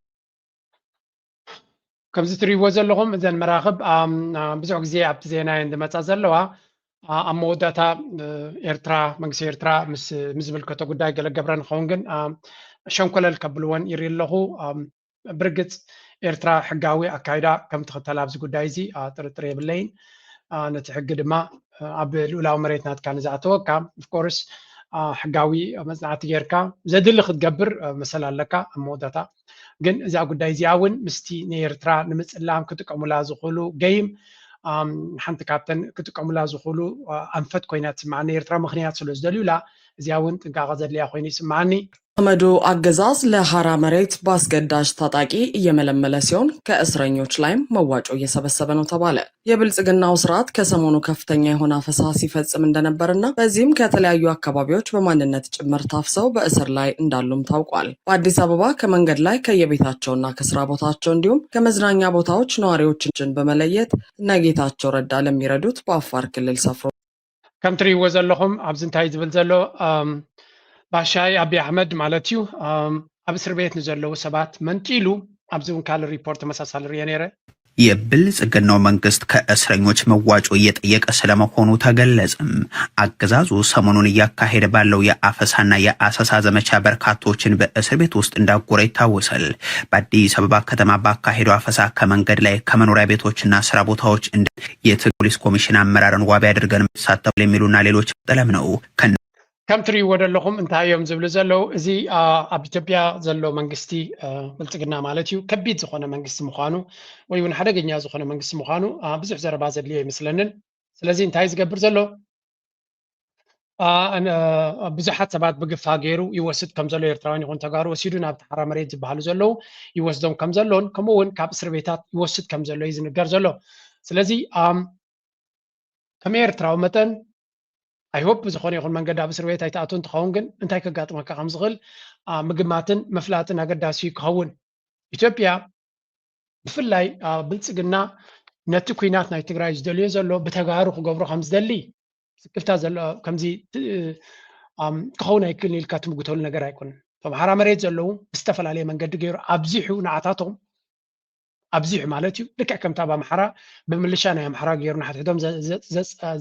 ከምዚ ትሪእዎ ዘለኹም እዘን መራኽብ ብዙሕ ግዜ ኣብቲ ዜና እየን ዝመፃ ዘለዋ። ኣብ መወዳእታ ኤርትራ መንግስቲ ኤርትራ ምስ ዝምልከቶ ጉዳይ ገለ ገብረ ንኸውን ግን ሸንኮለል ከብልወን ይርኢ ኣለኹ። ብርግፅ ኤርትራ ሕጋዊ ኣካይዳ ከም ትኽተል ኣብዚ ጉዳይ እዚ ጥርጥር የብለይን። ነቲ ሕጊ ድማ ኣብ ልኡላዊ መሬት ናትካ ንዝኣተወካ ኦፍኮርስ ሕጋዊ መፅናዕቲ ጌርካ ዘድሊ ክትገብር መሰል ኣለካ ኣብ መወዳእታ። ግን እዛ ጉዳይ እዚኣ እውን ምስቲ ንኤርትራ ንምፅላም ክጥቀሙላ ዝኽእሉ ገይም ሓንቲ ካብተን ክጥቀሙላ ዝኽእሉ ኣንፈት ኮይና ትስምዓኒ። ኤርትራ ምኽንያት ስለ ዝደልዩላ እዚኣ እውን ጥንቃቐ ዘድልያ ኮይኑ ይስምዓኒ። የአህመዱ አገዛዝ ለሐራ መሬት በአስገዳጅ ታጣቂ እየመለመለ ሲሆን ከእስረኞች ላይም መዋጮ እየሰበሰበ ነው ተባለ። የብልጽግናው ስርዓት ከሰሞኑ ከፍተኛ የሆነ አፈሳ ሲፈጽም እንደነበርና በዚህም ከተለያዩ አካባቢዎች በማንነት ጭምር ታፍሰው በእስር ላይ እንዳሉም ታውቋል። በአዲስ አበባ ከመንገድ ላይ ከየቤታቸውና ከስራ ቦታቸው እንዲሁም ከመዝናኛ ቦታዎች ነዋሪዎችን በመለየት እነ ጌታቸው ረዳ ለሚረዱት በአፋር ክልል ሰፍሮ ከም ትሪእዎ ዘለኹም ኣብዚ እንታይ ዝብል ዘሎ ባሻይ ኣቢ ኣሕመድ ማለት እዩ ኣብ እስር ቤት ንዘለዉ ሰባት መንጢሉ ኣብዚ እውን ካልእ ሪፖርት ተመሳሳሊ ርየ ነይረ። የብልጽግናው መንግስት ከእስረኞች መዋጮ እየጠየቀ ስለመሆኑ ተገለጸም። አገዛዙ ሰሞኑን እያካሄደ ባለው የአፈሳና የአሰሳ ዘመቻ በርካቶችን በእስር ቤት ውስጥ እንዳጎረ ይታወሳል። በአዲስ አበባ ከተማ ባካሄደው አፈሳ ከመንገድ ላይ ከመኖሪያ ቤቶችና ስራ ቦታዎች እንደ የትግራይ ፖሊስ ኮሚሽን አመራርን ዋቢ አድርገን ሳተው የሚሉና ሌሎች ቀለም ነው። ከነ ከም ትሪእዎ ዘለኹም እንታይ እዮም ዝብሉ ዘለዉ? እዚ ኣብ ኢትዮጵያ ዘሎ መንግስቲ ብልፅግና ማለት እዩ ከቢድ ዝኾነ መንግስቲ ምዃኑ ወይ እውን ሓደገኛ ዝኾነ መንግስቲ ምዃኑ ብዙሕ ዘረባ ዘድልዮ ኣይመስለንን። ስለዚ እንታይ ዝገብር ዘሎ? ብዙሓት ሰባት ብግፋ ገይሩ ይወስድ ከም ዘሎ፣ ኤርትራውያን ይኹን ተጋሩ ወሲዱ ናብቲ ሓራ መሬት ዝበሃሉ ዘለዉ ይወስዶም ከም ዘሎን ከምኡ እውን ካብ እስር ቤታት ይወስድ ከም ዘሎ እዩ ዝንገር ዘሎ። ስለዚ ከም ኤርትራዊ መጠን ኣይሆፕ ብዝኾነ ይኹን መንገዲ ኣብ እስር ቤት ኣይትኣቱን ትኸውን፣ ግን እንታይ ከጋጥመካ ከም ዝኽእል ምግማትን ምፍላጥን ኣገዳሲ እዩ ክኸውን። ኢትዮጵያ ብፍላይ ብልፅግና ነቲ ኩናት ናይ ትግራይ ዝደልዮ ዘሎ ብተጋሩ ክገብሮ ከም ዝደሊ ስክፍታ ዘሎ ከምዚ ክኸውን ኣይክእልን ኢልካ ትምጉተሉ ነገር ኣይኮነን። እቶም ሓራ መሬት ዘለዉ ብዝተፈላለየ መንገዲ ገይሩ ኣብዚሑ ንዓታቶም ኣብዚሑ ማለት እዩ። ልክዕ ከምቲ ኣብ ኣምሓራ ብምልሻ ናይ ኣምሓራ ገይሩ ንሓድሕዶም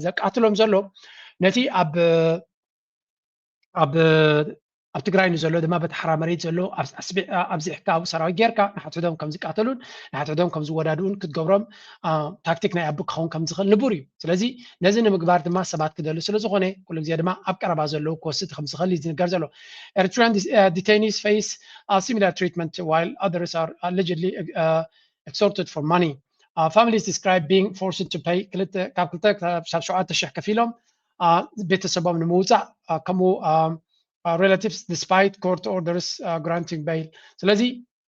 ዘቃትሎም ዘሎ ነቲ ኣብ ኣብ ኣብ ትግራይ ንዘሎ ድማ በቲ ሓራ መሬት ዘሎ ኣብዚሕካ ኣብኡ ሰራዊት ጌርካ ንሓድሕዶም ከም ዝቃተሉን ንሓድሕዶም ከም ዝወዳድኡን ክትገብሮም ታክቲክ ናይ ኣቢ ክኸውን ከም ዝኽእል ንቡር እዩ። ስለዚ ነዚ ንምግባር ድማ ሰባት ክደሉ ስለ ዝኾነ ኩሉ ግዜ ድማ ኣብ ቀረባ ዘለዉ ክወስድ ከም ዝኽእል እዩ ዝንገር ዘሎ። Eritrean detainees face similar treatment while others are allegedly extorted for money. Families describe being forced to pay ክልተ ካብ ክልተ ክሳብ ሸውዓተ ሽሕ ከፊሎም ቤተሰቦም ንምውፃእ ከምኡ relatives despite court orders granting bail። ስለዚ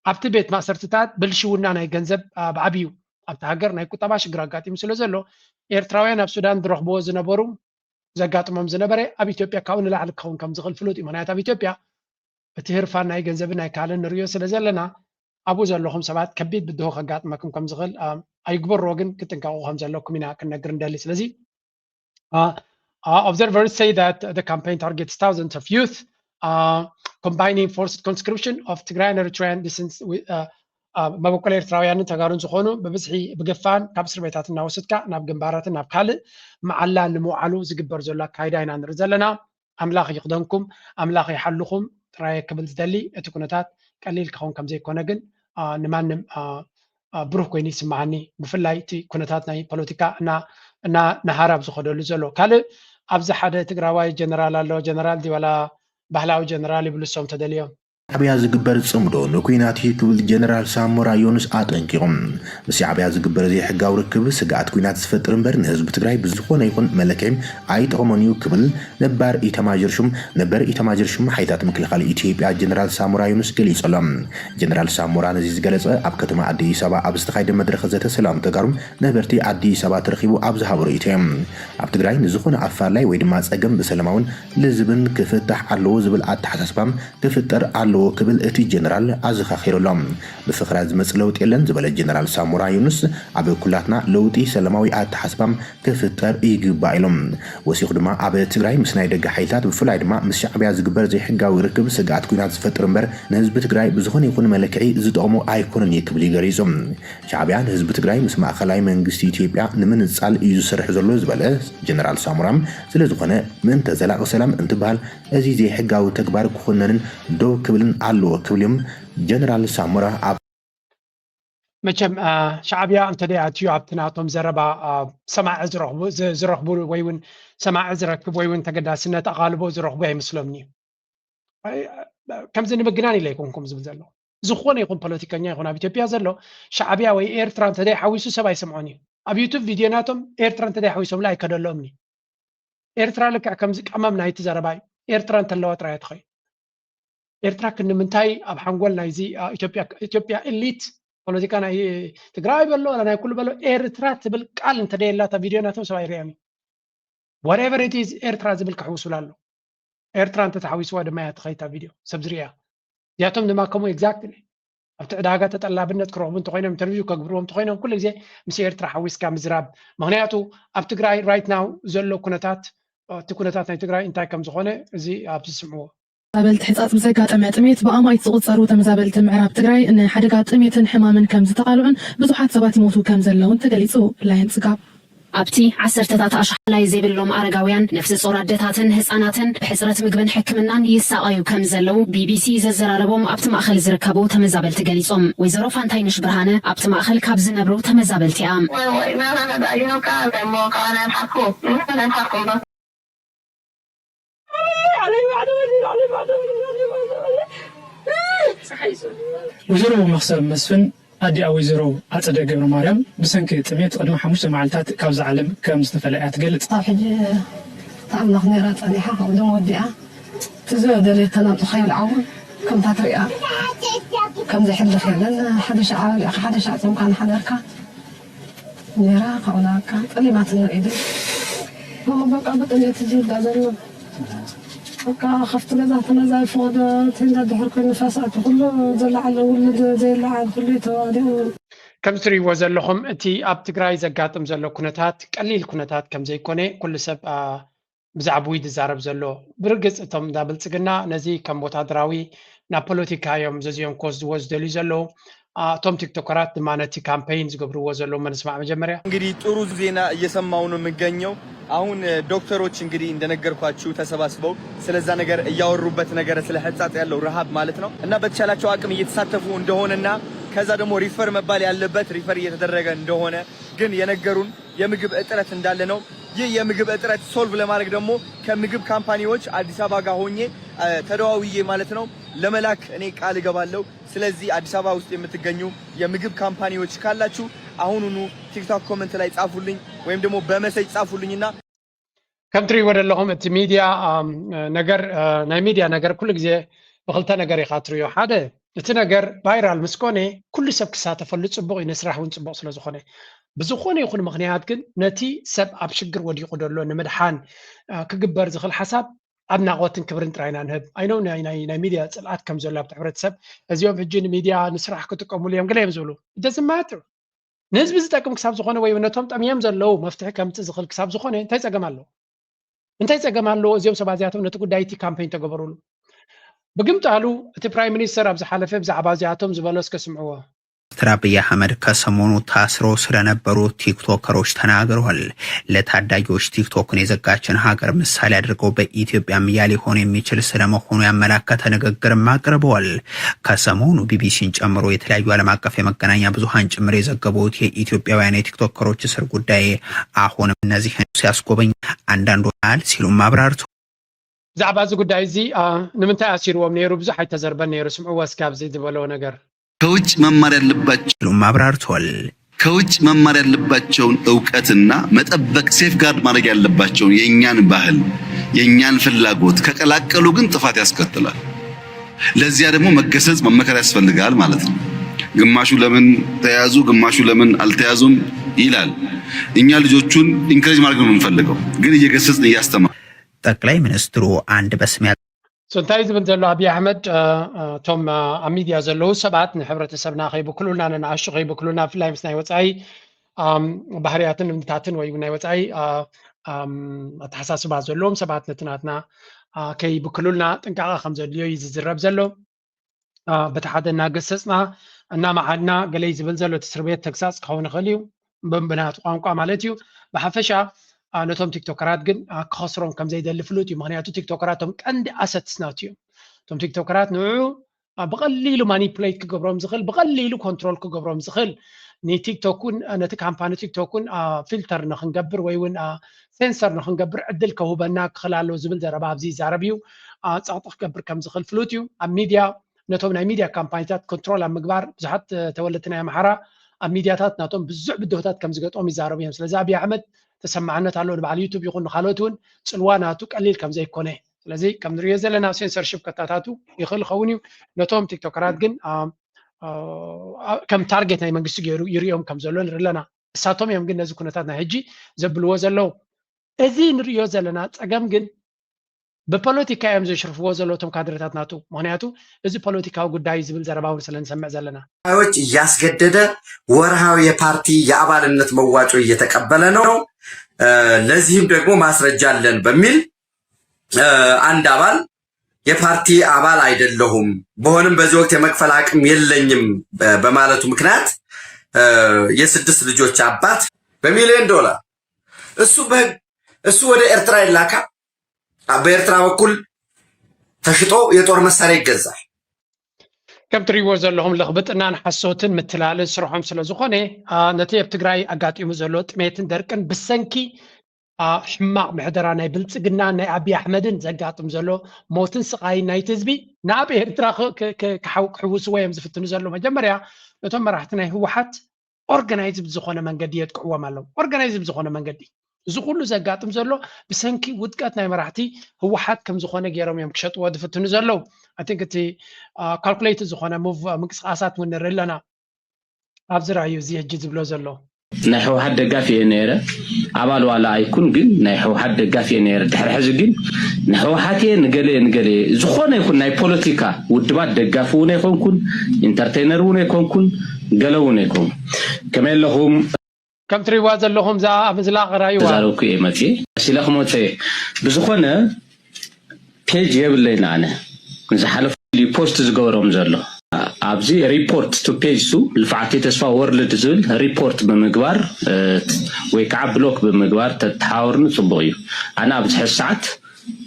ኣብቲ ቤት ማእሰርትታት ብልሽውና ናይ ገንዘብ ብዓብዩ ኣብቲ ሃገር ናይ ቁጠባ ሽግር ኣጋጢሙ ስለ ዘሎ ኤርትራውያን ኣብ ሱዳን ዝረኽብዎ ዝነበሩ ዘጋጥሞም ዝነበረ ኣብ ኢትዮጵያ ካብኡ ንላዕሊ ክኸውን ከም ዝኽእል ፍሉጥ እዩ። ምክንያቱ ኣብ ኢትዮጵያ እቲ ህርፋን ናይ ገንዘብን ናይ ካልእን ንርእዮ ስለ ዘለና ኣብኡ ዘለኹም ሰባት ከቢድ ብድሆ ከጋጥመኩም ከም ዝኽእል ኣይግበርዎ፣ ግን ክትጥንቀቑ ከም ዘለኩም ኢና ክንነግር እንደሊ። ስለዚ observers say that the campaign targets thousands of youth combining forced conscription of Tigrayan Eritrean descent መበቆል ኤርትራውያንን ተጋሩን ዝኾኑ ብብዝሒ ብግፋን ካብ እስር ቤታት እናወሰድካ ናብ ግንባራትን ናብ ካልእ መዓላ ንምውዓሉ ዝግበር ዘሎ ኣካይዳ ኢና ንርኢ ዘለና። ኣምላኽ ይኽደንኩም፣ ኣምላኽ ይሓልኹም ጥራየ ክብል ዝደሊ። እቲ ኩነታት ቀሊል ክኸውን ከም ዘይኮነ ግን ንማንም ብሩህ ኮይኑ ይስምዓኒ። ብፍላይ እቲ ኩነታት ናይ ፖለቲካ እና ናሃር ኣብ ዝኸደሉ ዘሎ ካልእ ኣብዚ ሓደ ትግራዋይ ጀነራል ኣሎ። ጀነራል ዲዋላ ባህላዊ ጀነራል ይብሉ እሶም ተደልዮም። ሻዕብያ ዝግበር ጽምዶ ንኩናት እዩ ክብል ጀነራል ሳሞራ ዮኑስ ኣጠንቂቑ። ምስ ሻዕብያ ዝግበር ዘይሕጋዊ ርክብ ስግኣት ኩናት ዝፈጥር እምበር ንህዝቢ ትግራይ ብዝኾነ ይኹን መለክዒ ኣይጠቕሞን እዩ ክብል ነባር ኢታማዦር ሹም ነበር ኢታማዦር ሹም ሓይልታት ምክልኻል ኢትዮጵያ ጀነራል ሳሞራ ዮኑስ ገሊጹ ኣሎ። ጀነራል ሳሞራ ነዚ ዝገለጸ ኣብ ከተማ ኣዲስ ኣበባ ኣብ ዝተኻየደ መድረኽ ዘተ ሰላም ተጋሩ ነበርቲ ኣዲስ ኣበባ ተረኺቡ ኣብ ዝሃቦ ርእይቶ እዩ። ኣብ ትግራይ ንዝኾነ ኣፋላይ ወይ ድማ ጸገም ብሰላማውን ልዝብን ክፍታሕ ኣለዎ ዝብል ኣተሓሳስባ ክፍጠር ኣለዎ ክብል እቲ ጀነራል ኣዘኻኺሩ ኣሎ። ብፍኽራ ዝመጽእ ለውጢ የለን ዝበለ ጀነራል ሳሞራ ዩኑስ ኣብ ኩላትና ለውጢ ሰላማዊ ኣተሓሳስባ ክፍጠር ይግባእ ኢሉ። ወሲኹ ድማ ኣብ ትግራይ ምስ ናይ ደገ ሓይልታት ብፍላይ ድማ ምስ ሻዕብያ ዝግበር ዘይሕጋዊ ርክብ ስግኣት ኩናት ዝፈጥር እምበር ንህዝቢ ትግራይ ብዝኾነ ይኹን መለክዒ ዝጠቕሞ ኣይኮነን እዩ ክብል እዩ ገሊጹ። ሻዕብያ ንህዝቢ ትግራይ ምስ ማእኸላይ መንግስቲ ኢትዮጵያ ንምንጻል እዩ ዝሰርሕ ዘሎ ዝበለ ጀነራል ሳሞራ ስለዝኾነ ምእንተ ዘላቒ ሰላም እንትበሃል እዚ ዘይሕጋዊ ተግባር ክኹነንን ደው ክብልን ኣለዎ ክብል እዮም ጀነራል ሳሞራ ኣብ መቸም ሻዕብያ እንተደይ ኣትዩ ኣብቲ ናቶም ዘረባ ሰማዒ ዝረኽቡ ወይ እውን ሰማዒ ዝረክብ ወይ እውን ተገዳስነት ኣቓልቦ ዝረኽቡ ኣይመስሎምን እዩ። ከምዚ ንምግናን ኢለ ኣይኮንኩም ዝብል ዘሎ ዝኾነ ይኹን ፖለቲከኛ ይኹን ኣብ ኢትዮጵያ ዘሎ ሻዕብያ ወይ ኤርትራ እንተደይ ሓዊሱ ሰብ ኣይሰምዖን እዩ። ኣብ ዩቱብ ቪድዮ ናቶም ኤርትራ እንተደይ ሓዊሶምላ ኣይከደሎምን እዩ። ኤርትራ ልክዕ ከምዚ ቀመም ናይቲ ዘረባ እዩ። ኤርትራ እንተለዋ ጥራይ ትኸይድ። ኤርትራ ክንምንታይ ኣብ ሓንጎል ናይዚ ኢትዮጵያ ኢትዮጵያ ኤሊት ፖለቲካ ናይ ትግራይ በሎ ዋላ ናይ ኩሉ በሎ ኤርትራ ትብል ቃል እንተደየላታ ቪድዮ ናቶም ሰብ ኣይርእዮም እዩ። Whatever it is ኤርትራ ዝብል ክሕውሱላ ኣሎ። ኤርትራ እንተተሓዊስዋ ድማ እያ ትኸይድ እታ ቪድዮ ሰብ ዝርእያ። እዚኣቶም ድማ ከምኡ exactly ኣብቲ ዕዳጋ ተጠላብነት ክረኽቡ እንተኮይኖም ኢንተርቪው ከግብርዎ እንተኮይኖም ኩሉ ግዜ ምስ ኤርትራ ሓዊስካ ምዝራብ። ምክንያቱ ኣብ ትግራይ right now ዘሎ ኩነታት እቲ ኩነታት ናይ ትግራይ እንታይ ከም ዝኾነ እዚ ኣብዚ ስምዕዎ። ተመዛበልቲ ሕጻጽ ብዘጋጠመ ጥሜት ብኣማኢት ዝቑጸሩ ተመዛበልቲ ምዕራብ ትግራይ ንሓደጋ ጥሜትን ሕማምን ከም ዝተቓልዑን ብዙሓት ሰባት ይሞቱ ከም ዘለውን ተገሊጹ። ላይን ጽጋብ። ኣብቲ ዓሰርተታት ኣሽሓት ላይን ዘይብሎም ኣረጋውያን፣ ነፍሲ ጾር ኣደታትን ህጻናትን ብሕጽረት ምግብን ሕክምናን ይሳቐዩ ከም ዘለዉ ቢቢሲ ዘዘራረቦም ኣብቲ ማእከል ዝርከቡ ተመዛበልቲ ገሊጾም። ወይዘሮ ፋንታይነሽ ብርሃነ ኣብቲ ማእከል ካብ ዝነብሩ ተመዛበልቲ እያ። ወይዘሮ መኽሰብ መስፍን ኣዲኣ ወይዘሮ ኣጸደ ገብረ ማርያም ብሰንኪ ጥሜት ቅድሚ ሓሙሽተ መዓልታት ካብዛ ዓለም ከም ዝተፈለያ ትገልጽ። ኣብ ሕጂ ተኣምላኽ ነይራ ጸኒሓ ካብዞም ወዲኣ እቲ ዝደለየተን ኣምፅኻዮ ልዓውን ከምታ ትሪኣ ከም ዘሕልኽ የለን ሓደ ሻዕ በሊዕካ ሓደ ሻዕ ፆምካ ንሓደርካ ነይራ ካብኡ ንበቃ ፀሊማት ንርኢ ድን ከምኡ በቃ ብጥሜት ዝውዳ ዘሎ በቃ ከፍቲ ገዛ ተነዛይፎ ወደ ቴንዳ ድሕር ኮይኑ ንፋስ ኣቲ ኩሉ ዘለዓለ ውልድ ዘይለዓል ኩሉ ተዋዲኡ ከም ትሪእዎ ዘለኹም እቲ ኣብ ትግራይ ዘጋጥም ዘሎ ኩነታት ቀሊል ኩነታት ከም ዘይኮነ ኩሉ ሰብ ብዛዕባኡ ይዛረብ ዘሎ። ብርግፅ እቶም እንዳ ብልፅግና ነዚ ከም ወታደራዊ ናብ ፖለቲካ እዮም ዘዚኦም ክወስድዎ ዝደልዩ ዘለዉ። እቶም ቲክቶከራት ድማ ነቲ ካምፔይን ዝገብርዎ ዘለዉ መንስማዕ መጀመርያ። እንግዲህ ጥሩ ዜና እየሰማሁ ነው የምገኘው። አሁን ዶክተሮች እንግዲህ እንደነገርኳችሁ ተሰባስበው ስለዛ ነገር እያወሩበት ነገር ስለ ሕጻጽ ያለው ረሃብ ማለት ነው እና በተቻላቸው አቅም እየተሳተፉ እንደሆነና ከዛ ደግሞ ሪፈር መባል ያለበት ሪፈር እየተደረገ እንደሆነ ግን የነገሩን የምግብ እጥረት እንዳለ ነው። ይህ የምግብ እጥረት ሶልቭ ለማድረግ ደግሞ ከምግብ ካምፓኒዎች አዲስ አበባ ጋር ሆኜ ተደዋውዬ ማለት ነው ለመላክ እኔ ቃል እገባለሁ። ስለዚህ አዲስ አበባ ውስጥ የምትገኙ የምግብ ካምፓኒዎች ካላችሁ አሁኑኑ ቲክቶክ ኮመንት ላይ ጻፉልኝ ወይም ደግሞ በመሰጅ ጻፉልኝና ከም ትሪእዎ ዘለኹም እቲ ሚድያ ነገር ናይ ሚድያ ነገር ኩሉ ግዜ ብክልተ ነገር ኢኻ ትሪኦ ሓደ እቲ ነገር ቫይራል ምስ ኮነ ኩሉ ሰብ ክሳተፈሉ ፅቡቅ እዩ ንስራሕ እውን ፅቡቅ ስለዝኮነ ብዝኮነ ይኹን ምክንያት ግን ነቲ ሰብ ኣብ ሽግር ወዲቁ ዘሎ ንምድሓን ክግበር ዝኽእል ሓሳብ ኣድናቆትን ክብርን ጥራይ ኢና ንህብ ኣይነው ናይ ሚድያ ፅልኣት ከም ዘሎ ኣብቲ ሕብረተሰብ እዚኦም ሕጂ ንሚድያ ንስራሕ ክጥቀሙሉ እዮም ገለ እዮም ዝብሉ it doesn't matter ንህዝቢ ዝጠቅም ክሳብ ዝኾነ ወይ ነቶም ጠምዮም ዘለዉ መፍትሒ ከምፅእ ዝኽእል ክሳብ ዝኾነ እንታይ ፀገም ኣለዎ እንታይ ፀገም ኣለዎ እዚኦም ሰባት እዚኣቶም ነቲ ጉዳይ እቲ ካምፔን ተገበሩሉ ብግምጣሉ እቲ ፕራይም ሚኒስተር ኣብ ዝሓለፈ ብዛዕባ እዚኣቶም ዝበሎ እስከ ስምዕዎ ሚኒስትር አብይ አህመድ ከሰሞኑ ታስረው ስለነበሩ ቲክቶከሮች ተናግረዋል። ለታዳጊዎች ቲክቶክን የዘጋችን ሀገር ምሳሌ አድርገው በኢትዮጵያም ያ ሊሆን የሚችል ስለመሆኑ ያመላከተ ንግግርም አቅርበዋል። ከሰሞኑ ቢቢሲን ጨምሮ የተለያዩ ዓለም አቀፍ የመገናኛ ብዙሃን ጭምር የዘገቡት የኢትዮጵያውያን የቲክቶከሮች እስር ጉዳይ አሁንም እነዚህን ሲያስጎበኝ አንዳንዶች አል ሲሉም አብራርተዋል። ብዛዕባ እዚ ጉዳይ እዚ ንምንታይ ኣሲርዎም ነይሩ ብዙሕ ኣይተዘርበን ነይሩ ስምዕዎ እስኪ ኣብዚ ዝበሎ ነገር ከውጭ መማር ያለባቸው ሲሉም አብራርተዋል። ከውጭ መማር ያለባቸውን እውቀትና መጠበቅ ሴፍ ጋርድ ማድረግ ያለባቸውን የእኛን ባህል የእኛን ፍላጎት ከቀላቀሉ ግን ጥፋት ያስከትላል። ለዚያ ደግሞ መገሰጽ መመከር ያስፈልጋል ማለት ነው። ግማሹ ለምን ተያዙ ግማሹ ለምን አልተያዙም ይላል። እኛ ልጆቹን ኢንከሬጅ ማድረግ ነው የምንፈልገው፣ ግን እየገሰጽን እያስተማር ጠቅላይ ሚኒስትሩ አንድ በስም so እንታይ ዝብል ዘሎ ኣብይ ኣሕመድ እቶም ኣብ ሚድያ ዘለዉ ሰባት ንሕብረተሰብና ከይብክሉልና ንንኣሽቱ ከይብክሉልና ብፍላይ ምስ ናይ ወፃኢ ባህርያትን ልምድታትን ወይ ናይ ወፃኢ ኣተሓሳስባ ዘለዎም ሰባት ነቲ ናትና ከይብክሉልና ጥንቃቐ ከም ዘድልዮ እዩ ዝዝረብ ዘሎ በቲ ሓደ እናገሰፅና እናመዓድና ገለይ ዝብል ዘሎ እቲ እስር ቤት ተግሳፅ ክኸውን ይኽእል እዩ ብናቱ ቋንቋ ማለት እዩ ብሓፈሻ ነቶም ቲክቶከራት ግን ክኸስሮም ከም ዘይደሊ ፍሉጥ እዩ ምክንያቱ ቲክቶከራት ቶም ቀንዲ ኣሰትስ ናቱ እዮም እቶም ቲክቶከራት ንዑ ብቐሊሉ ማኒፕሌት ክገብሮም ዝኽእል ብቐሊሉ ኮንትሮል ክገብሮም ዝኽእል ንቲክቶክን ነቲ ካምፓኒ ቲክቶክን ፊልተር ንክንገብር ወይ እውን ሴንሰር ንክንገብር ዕድል ከውበና ክኽእል ኣለዎ ዝብል ዘረባ ኣብዚ ይዛረብ እዩ ፀቕጢ ክገብር ከም ዝኽእል ፍሉጥ እዩ ኣብ ሚድያ ነቶም ናይ ሚድያ ካምፓኒታት ኮንትሮል ኣብ ምግባር ብዙሓት ተወለድቲ ናይ ኣምሓራ ኣብ ሚድያታት ናቶም ብዙሕ ብድሆታት ከም ዝገጥሞም ይዛረቡ እዮም ስለዚ ኣብይ ኣሕመድ ተሰማዕነት ኣለዎ ንበዓል ዩቱብ ይኹን ንካልኦት እውን ፅልዋ ናቱ ቀሊል ከም ዘይኮነ ስለዚ ከም ንሪኦ ዘለና ሴንሰርሽፕ ከታታቱ ይኽእል ይኸውን እዩ ነቶም ቲክቶከራት ግን ከም ታርጌት ናይ መንግስቲ ገይሩ ይሪኦም ከም ዘሎ ንርኢ ኣለና እሳቶም እዮም ግን ነዚ ኩነታት ናይ ሕጂ ዘብልዎ ዘለዉ እዚ ንሪኦ ዘለና ፀገም ግን ብፖለቲካ እዮም ዘሽርፍዎ ዘለዉ እቶም ካድረታት ናቱ ምክንያቱ እዚ ፖለቲካዊ ጉዳይ ዝብል ዘረባ እውን ስለ ንሰምዕ ዘለና ዎች እያስገደደ ወርሃዊ የፓርቲ የአባልነት መዋጮ እየተቀበለ ነው። ለዚህም ደግሞ ማስረጃ አለን በሚል አንድ አባል የፓርቲ አባል አይደለሁም፣ በሆንም በዚህ ወቅት የመክፈል አቅም የለኝም በማለቱ ምክንያት የስድስት ልጆች አባት በሚሊዮን ዶላር እሱ በህግ እሱ ወደ ኤርትራ ይላካል። በኤርትራ በኩል ተሽጦ የጦር መሳሪያ ይገዛል። ከም ትሪእዎ ዘለኹም ለኽብጥናን ሓሶትን ምትላልን ስርሖም ስለ ዝኾነ ነቲ ኣብ ትግራይ ኣጋጢሙ ዘሎ ጥሜትን ደርቅን ብሰንኪ ሕማቕ ምሕደራ ናይ ብልፅግና ናይ ኣብይ ኣሕመድን ዘጋጥም ዘሎ ሞትን ስቓይን ናይቲ ህዝቢ ናብ ኤርትራ ክሕውስዎ እዮም ዝፍትኑ ዘሎ። መጀመርያ ነቶም መራሕቲ ናይ ህወሓት ኦርጋናይዝድ ዝኾነ መንገዲ የጥቅዕዎም ኣለዉ። ኦርጋናይዝድ ዝኾነ መንገዲ እዚ ኩሉ ዘጋጥም ዘሎ ብሰንኪ ውድቀት ናይ መራሕቲ ህወሓት ከም ዝኾነ ገይሮም እዮም ክሸጥዎ ዝፍትኑ ዘለዉ። ኣይ ቲንክ እቲ ካልኩሌትድ ዝኾነ ሙቭ ምንቅስቃሳት እውን ንርኢ ኣለና። ኣብዚ ራእዩ እዚ ሕጂ ዝብሎ ዘሎ ናይ ህወሓት ደጋፊ እየ ነይረ። ኣባል ዋላ ኣይኩን ግን ናይ ህወሓት ደጋፊ እየ ነይረ። ድሕሪ ሕዚ ግን ንህወሓት እየ ንገለ ንገለ ዝኾነ ይኹን ናይ ፖለቲካ ውድባት ደጋፊ እውን ኣይኮንኩን፣ ኢንተርቴነር እውን ኣይኮንኩን፣ ገለ እውን ኣይኮንኩን። ከመይ ኣለኹም? ከም ትሪእዋ ዘለኹም እዛ ኣብ ምዝላቕ ራእይዋ ተዛረብኩ እየ መፅየ ሲለ ክመፀ ብዝኾነ ፔጅ የብለይን ኣነ ንዝሓለፉ ፖስት ዝገበሮም ዘሎ ኣብዚ ሪፖርት ቱ ፔጅ ቱ ልፍዓቲ ተስፋ ወርልድ ዝብል ሪፖርት ብምግባር ወይ ከዓ ብሎክ ብምግባር ተተሓወርኒ ፅቡቅ እዩ። ኣነ ኣብዚ ሕዚ ሰዓት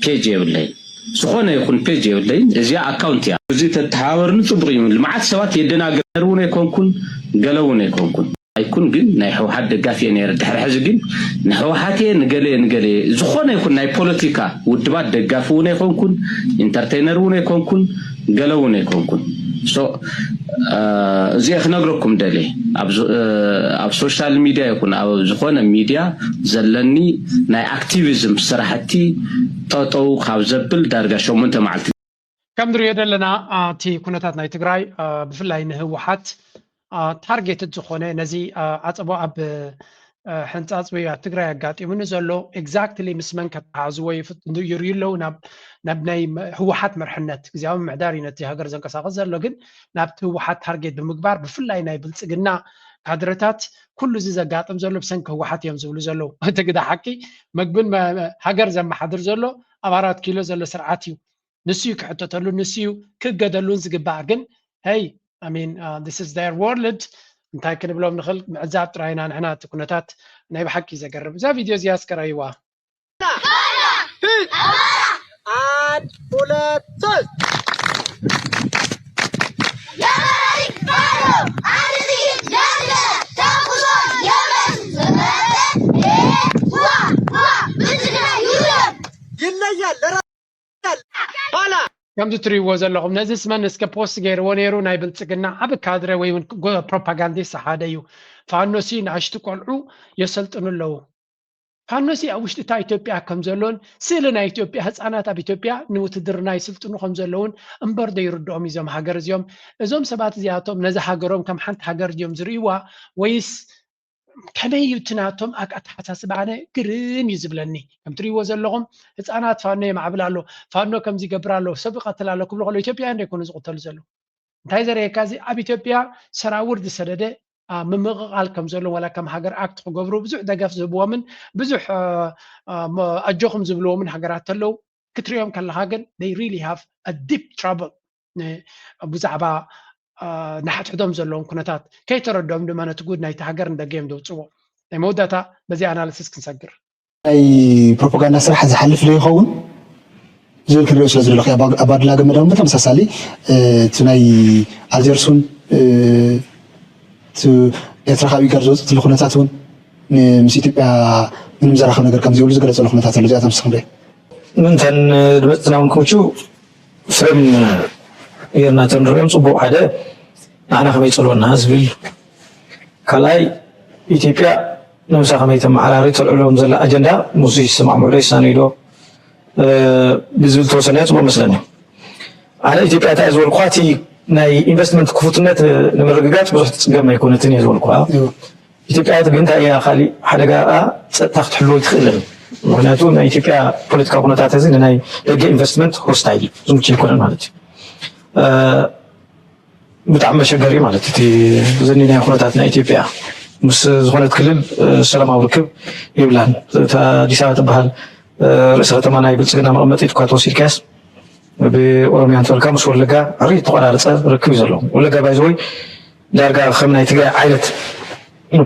ፔጅ የብለይን ዝኾነ ይኹን ፔጅ የብለይን። እዚኣ ኣካውንት እያ። እዚ ተተሓወርኒ ፅቡቅ እዩ። ልምዓት ሰባት የደናገር እውን ኣይኮንኩን ገለ እውን ኣይኮንኩን። ኣይኩን ግን ናይ ህወሓት ደጋፊ እየ ነይረ። ድሕሪ ሕዚ ግን ንህወሓት እየ ንገለ እየ ንገለ እየ ዝኾነ ይኹን ናይ ፖለቲካ ውድባት ደጋፊ እውን ኣይኮንኩን፣ ኢንተርቴነር እውን ኣይኮንኩን፣ ገለ እውን ኣይኮንኩን። So እዚአ ክነግረኩም ደልየ ኣብ ሶሻል ሚድያ ይኹን ኣብ ዝኾነ ሚድያ ዘለኒ ናይ ኣክቲቪዝም ስራሕቲ ጠጠው ካብ ዘብል ዳርጋ ሸሞንተ መዓልቲ ከም ንሪኦ ዘለና እቲ ኩነታት ናይ ትግራይ ብፍላይ ንህወሓት ታርጌትድ ዝኾነ ነዚ ዓፀቦ ኣብ ሕንፃፅ ወይ ኣብ ትግራይ ኣጋጢሙኒ ዘሎ ኤግዛክትሊ ምስ መን ከተሓሕዝዎ ይርዩ ኣለዉ ናብ ናይ ህወሓት መርሕነት ግዜያዊ ምምሕዳር እዩ ነቲ ሃገር ዘንቀሳቐስ ዘሎ ግን ናብቲ ህወሓት ታርጌት ብምግባር ብፍላይ ናይ ብልፅግና ካድረታት ኩሉ እዚ ዘጋጥም ዘሎ ብሰንኪ ህወሓት እዮም ዝብሉ ዘለዉ እቲ ግዳ ሓቂ መግብን ሃገር ዘመሓድር ዘሎ ኣብ ኣራት ኪሎ ዘሎ ስርዓት እዩ ንሱ እዩ ክሕተተሉ ንሱ እዩ ክእገደሉን ዝግባእ ግን hey I mean this is their world እንታይ ክንብሎም ንኽእል ምዕዛብ ጥራይና ንሕና እቲ ኩነታት ናይ ብሓቂ ዘገርም እዛ ቪድዮ እዚኣ እስከ ረይዋ አንድ ሁለት ሶስት ይለያል። ከምዚ ትሪእዎ ዘለኹም ነዚ ስመን እስከ ፖስት ገይርዎ ነይሩ ናይ ብልፅግና ዓብ ካድረ ወይ እውን ፕሮፓጋንዲስት ሓደ እዩ ፋኖሲ ንኣሽቱ ቆልዑ የሰልጥኑ ኣለዉ ፋኖሲ ኣብ ውሽጢ እታ ኢትዮጵያ ከም ዘሎን ስእሊ ናይ ኢትዮጵያ ህፃናት ኣብ ኢትዮጵያ ንውትድርና ይስልጥኑ ከም ዘለውን እምበር ዶ ይርድኦም እዞም ሃገር እዚኦም እዞም ሰባት እዚኣቶም ነዚ ሃገሮም ከም ሓንቲ ሃገር ድዮም ዝርእይዋ ወይስ ከመይ እዩ እቲ ናቶም ኣተሓሳስባ ኣነ ግርም እዩ ዝብለኒ ከም ትሪእዎ ዘለኹም ህፃናት ፋኖ የማዕብል ኣሎ ፋኖ ከምዚ ይገብር ኣሎ ሰብ ይቐትል ኣሎ ክብሉ ከሎ ኢትዮጵያውያን ዶ ይኮኑ ዝቕተሉ ዘለዉ እንታይ ዘርእየካ እዚ ኣብ ኢትዮጵያ ሰራውር ዝሰደደ ምምቕቓል ከም ዘሎ ዋላ ከም ሃገር ኣክት ክገብሩ ብዙሕ ደገፍ ዝህብዎምን ብዙሕ ኣጆኹም ዝብልዎምን ሃገራት ተለው ክትሪኦም ከለካ ግን they really have a deep trouble ብዛዕባ ንሓድሕዶም ዘለዎም ኩነታት ከይተረድኦም ድማ ነቲ ጉድ ናይቲ ሃገር ንደገ እዮም ዘውፅዎ ናይ መወዳእታ በዚ ኣናሊሲስ ክንሰግር ናይ ፕሮፓጋንዳ ስራሕ ዝሓልፍ ዶ ይኸውን ዝብል ክንሪኦ ስለ ዘለኹ ኣባድላ ገመዳ እውን ብተመሳሳሊ እቲ ናይ ኣልጀርሱን ኤርትራ ካብ ኢጋድ ዝወፅእ ዘሎ ኩነታት እውን ምስ ኢትዮጵያ ምንም ዘራኸብ ነገር ከም ዘይብሉ ዝገለፀሉ ኩነታት ኣሎ እዚኣቶም ስክም ዶ ምንተን ድመፅትና እውን ክምቹ ፍሬም ጌርና ተንሪኦም ፅቡቅ ሓደ ንዓና ከመይ ፀልወና ዝብል ካልኣይ ኢትዮጵያ ንሳ ከመይ ተመሓራሪ ተልዕሎም ዘላ ኣጀንዳ ምስ ይሰማምዑ ዶ ይሳነዩ ዶ ብዝብል ተወሰነ ፅቡቅ መስለኒ ኣነ ኢትዮጵያ እንታይ ዝበልኳ እቲ ናይ ኢንቨስትመንት ክፉትነት ንምርግጋፅ ብዙሕ ትፅገም ኣይኮነትን እየ ዝበልኳ ኢትዮጵያ ግን እንታይ እያ ካሊእ ሓደጋ ኣ ፀጥታ ክትሕልዎ ኣይትኽእልን ምክንያቱ ናይ ኢትዮጵያ ፖለቲካ ኩነታት እዚ ንናይ ደገ ኢንቨስትመንት ሆስታይል ዝምቹ ኣይኮነን ማለት እዩ ብጣዕሚ መሸገሪ ማለት እቲ ዘኒናዮ ኩነታት ናይ ኢትዮጵያ ምስ ዝኾነት ክልል ሰላማዊ ርክብ የብላን እታ ኣዲስ ኣበባ ትበሃል ርእሰ ከተማ ናይ ብልፅግና መቐመጢት እኳ ተወሲድካያስ ብኦሮሚያ እንተልካ ምስ ወለጋ ሪ ተቆራረፀ ርክብ እዩ ዘለዎም። ወለጋ ባይዘወይ ዳርጋ ከም ናይ ትግራይ ዓይነት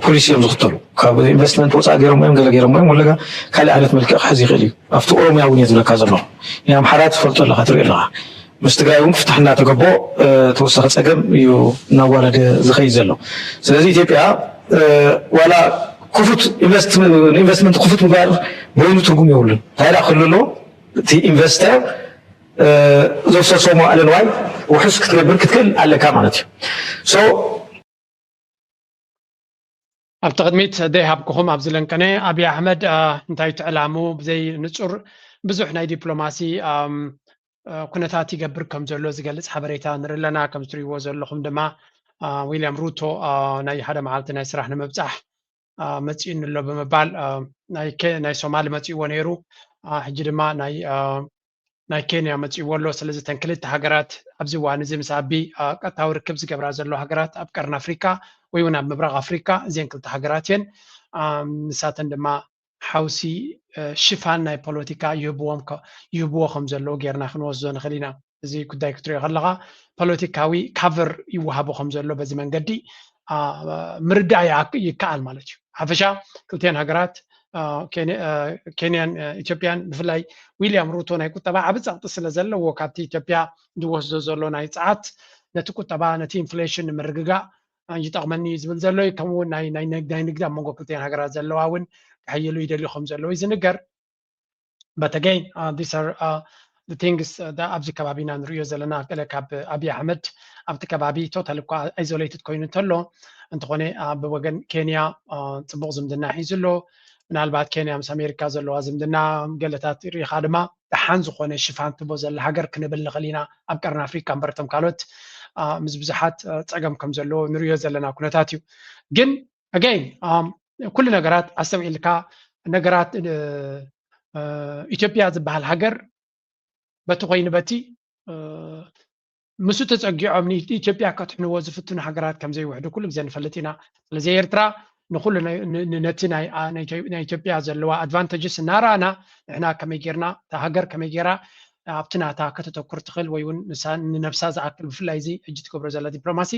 ፖሊሲ እዮም ዝኽተሉ። ካብ ኢንቨስትመንት ወፃእ ገይሮም እዮም ገለ ገይሮም እዮም። ወለጋ ካልእ ዓይነት መልክዕ ክሕዝ ይኽእል እዩ። ኣብቲ ኦሮሚያ እውን እየ ዝብለካ ዘለኹ። ናይ ኣምሓራ ትፈልጦ ኣለኻ፣ ትርኢ ኣለኻ። ምስ ትግራይ እውን ክፍታሕ እናተገቦ ተወሳኺ ፀገም እዩ እናዋረደ ዝኸይድ ዘሎ። ስለዚ ኢትዮጵያ ዋላ ክፉት ኢንቨስትመንት ክፉት ምግባር በይኑ ትርጉም የብሉን። እንታይ ደኣ ክህሉ ኣለዎ? እቲ ኢንቨስተር ዘፍሰሶ መዋእለ ንዋይ ውሑስ ክትገብር ክትክእል ኣለካ ማለት እዩ። ኣብቲ ቅድሚት ዘይሃብኩኹም ኣብዚ ለንቀነ ኣብይ ኣሕመድ እንታይ ትዕላሙ ብዘይ ንፁር ብዙሕ ናይ ዲፕሎማሲ ኩነታት ይገብር ከም ዘሎ ዝገልፅ ሓበሬታ ንርኢ ኣለና። ከም ትሪእዎ ዘለኹም ድማ ዊልያም ሩቶ ናይ ሓደ መዓልቲ ናይ ስራሕ ንምብፃሕ መፂኡኒ ኣሎ ብምባል ናይ ሶማሊ መፂእዎ ነይሩ። ሕጂ ድማ ናይ ኬንያ መፂእዎ ኣሎ። ስለዚ እተን ክልተ ሃገራት ኣብዚ እዋን እዚ ምስ ኣቢ ቀጥታዊ ርክብ ዝገብራ ዘሎ ሃገራት ኣብ ቀርኒ ኣፍሪካ ወይ እውን ኣብ ምብራቕ ኣፍሪካ እዚን ክልተ ሃገራት እየን። ንሳተን ድማ ሓውሲ ሽፋን ናይ ፖለቲካ ይህብዎም ይህብዎ ከም ዘለዉ ጌርና ክንወስዶ ንኽእል ኢና። እዚ ጉዳይ ክትሪኦ ከለኻ ፖለቲካዊ ካቨር ይወሃቦ ከም ዘሎ በዚ መንገዲ ምርዳእ ይከኣል ማለት እዩ። ሓፈሻ ክልቲአን ሃገራት ኬንያን ኢትዮጵያን ብፍላይ ዊልያም ሩቶ ናይ ቁጠባ ዓቢ ጸቕጢ ስለ ዘለዎ ካብቲ ኢትዮጵያ ዝወስዶ ዘሎ ናይ ጸዓት ነቲ ቁጠባ ነቲ ኢንፍሌሽን ንምርግጋእ ይጠቕመኒ እዩ ዝብል ዘሎ እዩ። ከምኡ እውን ናይ ንግዲ ኣብ መንጎ ክልቲአን ሃገራት ዘለዋ እውን ክሕይሉ ይደልዩ ከም ዘለዉ እዩ ዝንገር። But again, uh, these are uh, the things uh, that ኣብዚ ከባቢና ንሪኦ ዘለና ገለ ካብ ኣብይ ኣሕመድ ኣብቲ ከባቢ ቶታል እኳ ኣይዞሌትድ ኮይኑ እንተኾነ ብወገን ኬንያ ፅቡቕ ዝምድና ሒዙ ኣሎ። ምናልባት ኬንያ ምስ ኣሜሪካ ዘለዋ ዝምድና ገለታት ሪኢኻ ድማ ደሓን ዝኾነ ሽፋን ትቦ ዘላ ሃገር ክንብል ንኽእል ኢና ኣብ ቀርኒ ኣፍሪካ እምበር እቶም ካልኦት ምስ ብዙሓት ፀገም ከም ዘለዎ ንሪኦ ዘለና ኩነታት እዩ። ግን ኣገይን ኩሉ ነገራት ኣስተውዒልካ ነገራት ኢትዮጵያ ዝበሃል ሃገር በቲ ኮይኑ በቲ ምስኡ ተፀጊዖም ንኢትዮጵያ ከትሕንዎ ዝፍትኑ ሃገራት ከም ዘይውሕዱ ኩሉ ግዜ ንፈልጥ ኢና። ስለዚ ኤርትራ ንኩሉ ነቲ ናይ ኢትዮጵያ ዘለዋ ኣድቫንተጅስ እናረኣና ንሕና ከመይ ጌርና እታ ሃገር ከመይ ጌራ ኣብቲ ናታ ከተተኩር ትኽእል ወይ እውን ንሳ ንነብሳ ዝኣክል ብፍላይ እዚ ሕጂ ትገብሮ ዘላ ዲፕሎማሲ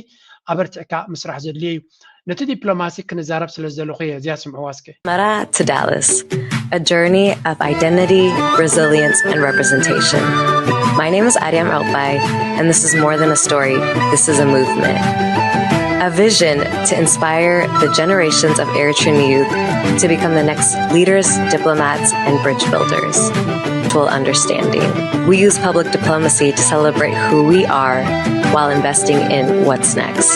ኣበርቲዕካ ምስራሕ ዘድልዮ እዩ። ነቲ ዲፕሎማሲ ክንዛረብ ስለ ዝደለኹ እየ እዚኣ ስምዕዋ እስከ። Mara to Dallas, a journey of identity, resilience, and representation. My name is Aryam Elkbay, and this is more than a story. This is a movement. A vision to inspire the generations of Eritrean youth to become the next leaders, diplomats, and bridge builders. Full understanding. We use public diplomacy to celebrate who we are while investing in what's next.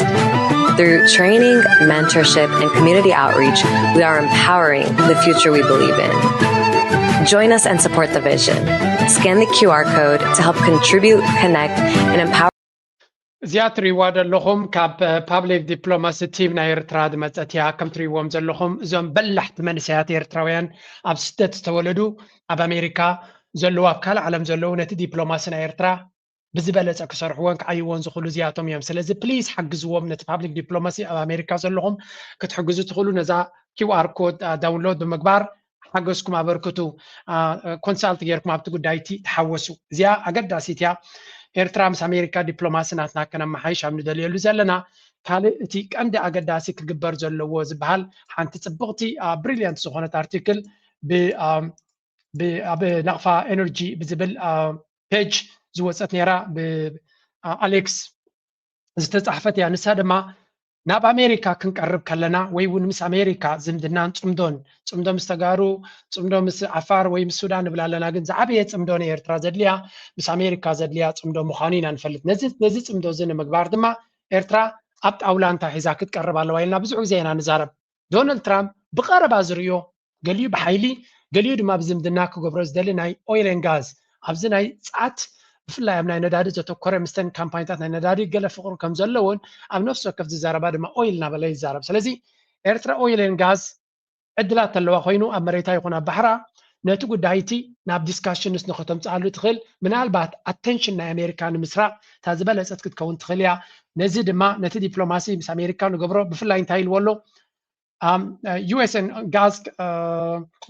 Through training, mentorship, and community outreach, we are empowering the future we believe in. Join us and support the vision. Scan the Q R code to help contribute, connect, and empower. እዚኣ ትሪእዋ ዘለኹም ካብ ፓብሊክ ዲፕሎማሲ ቲም ናይ ኤርትራ ዝመፀት እያ። ከም ትሪእዎም ዘለኹም እዞም በላሕቲ መንእሰያት ኤርትራውያን ኣብ ስደት ዝተወለዱ ኣብ ኣሜሪካ ዘለዉ ኣብ ካልእ ዓለም ዘለዉ ነቲ ዲፕሎማሲ ናይ ኤርትራ ብዝበለፀ ክሰርሕዎን ክዓይዎን ዝኽእሉ እዚኣቶም እዮም። ስለዚ ፕሊዝ ሓግዝዎም። ነቲ ፓብሊክ ዲፕሎማሲ ኣብ ኣሜሪካ ዘለኹም ክትሕግዙ ትኽእሉ ነዛ ኪው ኣር ኮድ ዳውንሎድ ብምግባር ሓገዝኩም ኣበርክቱ። ኮንሳልት ጌርኩም ኣብቲ ጉዳይ እቲ ተሓወሱ። እዚኣ ኣገዳሲት እያ። ኤርትራ ምስ ኣሜሪካ ዲፕሎማሲ ናትና ከነመሓይሽ ኣብ ንደልየሉ ዘለና ካልእ እቲ ቀንዲ ኣገዳሲ ክግበር ዘለዎ ዝበሃል ሓንቲ ፅብቕቲ ብሪልያንት ዝኾነት ኣርቲክል ኣብ ናቕፋ ኤነርጂ ብዝብል ፔጅ ዝወፀት ነይራ ብኣሌክስ ዝተፃሕፈት እያ። ንሳ ድማ ናብ ኣሜሪካ ክንቀርብ ከለና ወይ እውን ምስ ኣሜሪካ ዝምድናን ፅምዶን ፅምዶ ምስ ተጋሩ ፅምዶ ምስ ዓፋር ወይ ምስ ሱዳን ንብል ኣለና፣ ግን ዝዓበየ ፅምዶ ንኤርትራ ዘድልያ ምስ ኣሜሪካ ዘድልያ ፅምዶ ምዃኑ ኢና ንፈልጥ። ነዚ ነዚ ፅምዶ እዚ ንምግባር ድማ ኤርትራ ኣብ ጣውላ እንታይ ሒዛ ክትቀርብ ኣለዋ ኢልና ብዙሕ ግዜ ኢና ንዛረብ። ዶናልድ ትራምፕ ብቐረባ ዝርእዮ ገሊኡ ብሓይሊ ገሊኡ ድማ ብዝምድና ክገብሮ ዝደሊ ናይ ኦይል ን ጋዝ ኣብዚ ናይ ፃት ብፍላይ ኣብ ናይ ነዳዲ ዘተኮረ ምስተን ካምፓኒታት ናይ ነዳዲ ገለ ፍቅሪ ከም ዘለዎን ኣብ ነፍሲ ወከፍ ዝዛረባ ድማ ኦይል እናበለ ይዛረብ። ስለዚ ኤርትራ ኦይል ን ጋዝ ዕድላት ተለዋ ኮይኑ ኣብ መሬታ ይኹን ኣብ ባሕራ ነቲ ጉዳይ እቲ ናብ ዲስካሽንስ ንኸተምፅኣሉ ትኽእል ምናልባት ኣተንሽን ናይ ኣሜሪካ ንምስራቕ እታ ዝበለፀት ክትከውን ትኽእል እያ። ነዚ ድማ ነቲ ዲፕሎማሲ ምስ ኣሜሪካ ንገብሮ ብፍላይ እንታይ ኢልዎ ኣሎ US and gas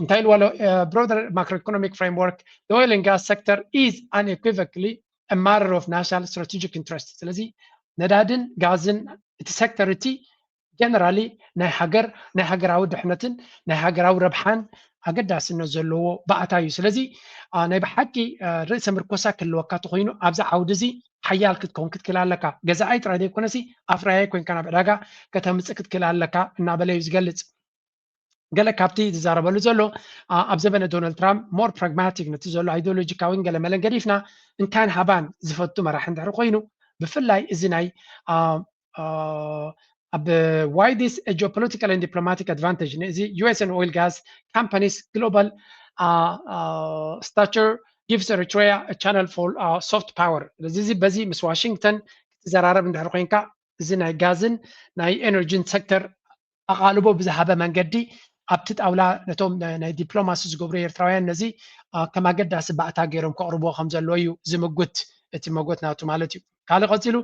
እንታይ ኢልዎ ኣሎ broader macroeconomic framework the oil and gas sector is unequivocally a matter of national strategic interest። ስለዚ ነዳድን ጋዝን እቲ ሴክተር እቲ ጀነራሊ ናይ ሃገር ናይ ሃገራዊ ድሕነትን ናይ ሃገራዊ ረብሓን ኣገዳስነት ዘለዎ ባእታ እዩ። ስለዚ ናይ ብሓቂ ርእሰ ምርኮሳ ክህልወካ ተኮይኑ ኣብዚ ዓውዲ እዚ ሓያል ክትከውን ክትክእል ኣለካ። ገዛኣይ ጥራይ ዘይኮነሲ ኣፍራያይ ኮይንካ ናብ ዕዳጋ ከተምፅእ ክትክእል ኣለካ እናበለ እዩ ዝገልፅ። ገለ ካብቲ ዝዛረበሉ ዘሎ ኣብ ዘበነ ዶናልድ ትራምፕ more pragmatic ነቲ ዘሎ ኣይዲዮሎጂካዊን ገለ መለን ገዲፍና እንካን ሃባን ዝፈቱ መራሒ እንድሕር ኮይኑ ብፍላይ እዚ ናይ ኣብ why this a geopolitical and diplomatic advantage ነዚ U S and oil gas companies global stature gives Eritrea a channel for soft power። ስለዚ እዚ በዚ ምስ ዋሽንግተን ክትዘራረብ እንድሕር ኮይንካ እዚ ናይ ጋዝን ናይ ኤነርጂን ሴክተር ኣቓልቦ ብዝሃበ መንገዲ ኣብቲ ጣውላ ነቶም ናይ ዲፕሎማሲ ዝገብሩ ኤርትራውያን ነዚ ከም ኣገዳሲ ባእታ ገይሮም ከቕርብዎ ከም ዘለዎ እዩ ዝምጉት እቲ መጎት ናቱ ማለት እዩ። ካልእ ቀፂሉ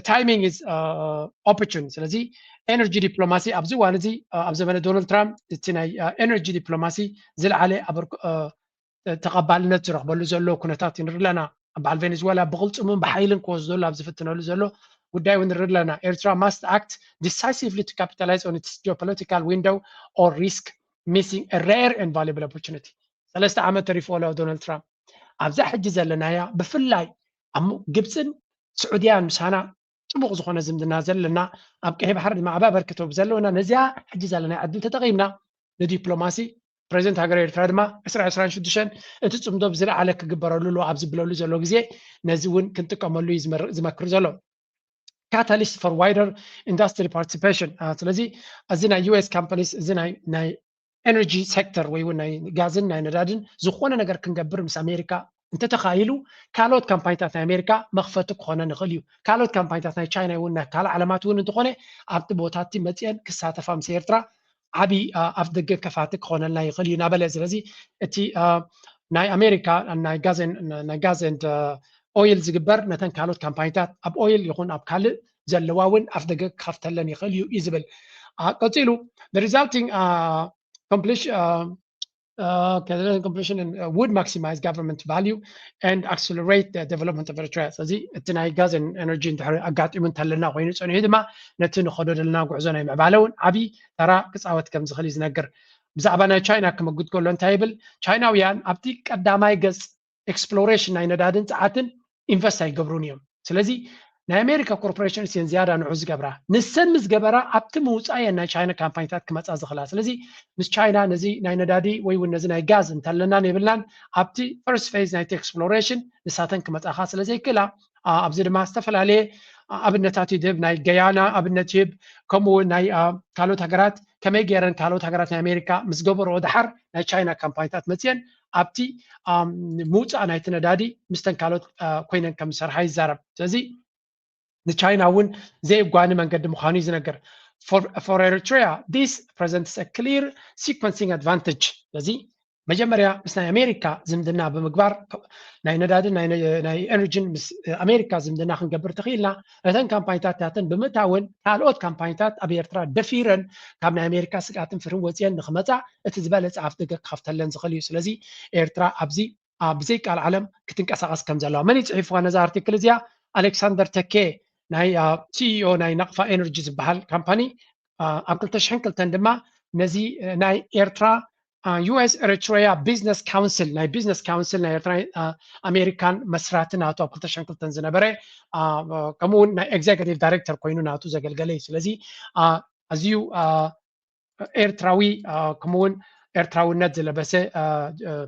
timing is opportune። ስለዚ ኤነርጂ ዲፕሎማሲ ኣብዚ እዋን እዚ ኣብ ዘመነ ዶናልድ ትራምፕ እቲ ናይ ኤነርጂ ዲፕሎማሲ ዝለዓለ ተቐባልነት ዝረኽበሉ ዘሎ ኩነታት ንርኢ ኣለና። በዓል ቬኔዙዌላ ብቕልፅሙን ብሓይልን ክወስደሉ ኣብ ዝፍትነሉ ዘሎ ጉዳይ እውን ንርኢ ኣለና። ኤርትራ must act decisively to capitalize on its geopolitical window or risk missing a rare and valuable opportunity። ሰለስተ ዓመት ተሪፍዎ ኣሎ ዶናልድ ትራምፕ። ኣብዛ ሕጂ ዘለናያ ብፍላይ ኣብ ግብፅን ስዑድያን ምሳና ጥቡቕ ዝኾነ ዝምድና ዘለና ኣብ ቀይሕ ባሕሪ ድማ ዓቢ ኣበርክቶ ብዘለውና ነዚኣ ሕጂ ዘለናያ ዕድል ተጠቒምና ንዲፕሎማሲ ፕሬዚደንት ሃገር ኤርትራ ድማ ዕስራ ዕስራን ሽዱሽተን እቲ ፅምዶ ብዝለዓለ ክግበረሉ ኣሎ ኣብ ዝብለሉ ዘሎ ግዜ ነዚ እውን ክንጥቀመሉ እዩ ዝመክር ዘሎ። Catalyst for wider industry participation። ስለዚ እዚ ናይ U S companies እዚ ናይ ኤነርጂ ሴክተር ወይ እውን ናይ ጋዝን ናይ ነዳድን ዝኾነ ነገር ክንገብር ምስ ኣሜሪካ እንተተኻኢሉ ካልኦት ካምፓኒታት ናይ ኣሜሪካ መኽፈቲ ክኾነ ንኽእል እዩ። ካልኦት ካምፓኒታት ናይ ቻይና እውን ናይ ካልእ ዓለማት እውን እንተኾነ ኣብቲ ቦታቲ መፅአን ክሳተፋ ምስ ኤርትራ ዓብዪ ኣፍ ደገ ከፋቲ ክኾነልና ይኽእል እዩ እናበለ ስለዚ እቲ ናይ ኣሜሪካ ናይ ጋዝ and oil ዝግበር ነተን ካልኦት ካምፓኒታት ኣብ ኦይል ይኹን ኣብ ካልእ ዘለዋ እውን ኣፍ ደገ ክኸፍተለን ይኽእል እዩ እዩ ዝብል። ቀፂሉ resulting completion completion would maximize government value and accelerate the development of Eritrea። ስለዚ እቲ ናይ ጋዝ ኤነርጂ እንድሕር ኣጋጢሙ እንተለና ኮይኑ ፀኒሑ ድማ ነቲ ንኸዶ ዘለና ጉዕዞ ናይ ምዕባለ እውን ዓብዪ ተራ ክፃወት ከም ዝኽእል እዩ ዝነግር። ብዛዕባ ናይ ቻይና ክመጉት ከሎ እንታይ ይብል? ቻይናውያን ኣብቲ ቀዳማይ ገፅ ኤክስፕሎሬሽን ናይ ነዳድን ፀዓትን ኢንቨስት ኣይገብሩን እዮም። ስለዚ ናይ ኣሜሪካ ኮርፖሬሽንስ እየን ዝያዳ ንዑ ዝገብራ። ንሰን ምስ ገበራ ኣብቲ ምውፃእ እየን ናይ ቻይና ካምፓኒታት ክመፃ ዝኽእላ። ስለዚ ምስ ቻይና ነዚ ናይ ነዳዲ ወይ እውን ነዚ ናይ ጋዝ እንተለናን የብልናን ኣብቲ ፈርስት ፌዝ ናይቲ ኤክስፕሎሬሽን ንሳተን ክመፃኻ ስለ ዘይክእላ ኣብዚ ድማ ዝተፈላለየ ኣብነታት ይድህብ። ናይ ገያና ኣብነት ይህብ። ከምኡ እውን ናይ ካልኦት ሃገራት ከመይ ገይረን ካልኦት ሃገራት ናይ ኣሜሪካ ምስ ገበርኦ ድሓር ናይ ቻይና ካምፓኒታት መፅየን ኣብቲ ምውፃእ ናይቲ ነዳዲ ምስተን ካልኦት ኮይነን ከም ዝሰርሓ ይዛረብ። ስለዚ ንቻይና እውን ዘየጓኒ መንገዲ ምዃኑ እዩ ዝነገር። For Eritrea this presents a clear sequencing advantage። ስለዚ መጀመርያ ምስ ናይ ኣሜሪካ ዝምድና ብምግባር ናይ ነዳድን ናይ ኤነርጂን ምስ ኣሜሪካ ዝምድና ክንገብር ተኽኢልና ነተን ካምፓኒታት ያተን ብምእታውን ካልኦት ካምፓኒታት ኣብ ኤርትራ ደፊረን ካብ ናይ ኣሜሪካ ስግኣትን ፍርህን ወፅየን ንክመፃ እቲ ዝበለፀ ኣፍ ደገ ክኸፍተለን ዝኽእል እዩ። ስለዚ ኤርትራ ኣብዚ ብዘይ ቃል ዓለም ክትንቀሳቐስ ከም ዘለዋ መን እዩ ፅሒፍዋ ነዛ ኣርቲክል እዚኣ? ኣሌክሳንደር ተኬ ናይ ሲኢኦ ናይ ናቕፋ ኤነርጂ ዝበሃል ካምፓኒ ኣብ ክልተ ሽሕን ክልተን ድማ ነዚ ናይ ኤርትራ U S Eritrea Business Council ናይ ቢዝነስ ካውንስል ናይ ኤርትራ ኣሜሪካን መስራቲ ናቱ ኣብ ክልተ ሽሕን ክልተን ዝነበረ ከምኡውን ናይ ኤግዜኪቲቭ ዳይሬክተር ኮይኑ ናቱ ዘገልገለ እዩ። ስለዚ ኣዝዩ ኤርትራዊ ከምኡውን ኤርትራውነት ዝለበሰ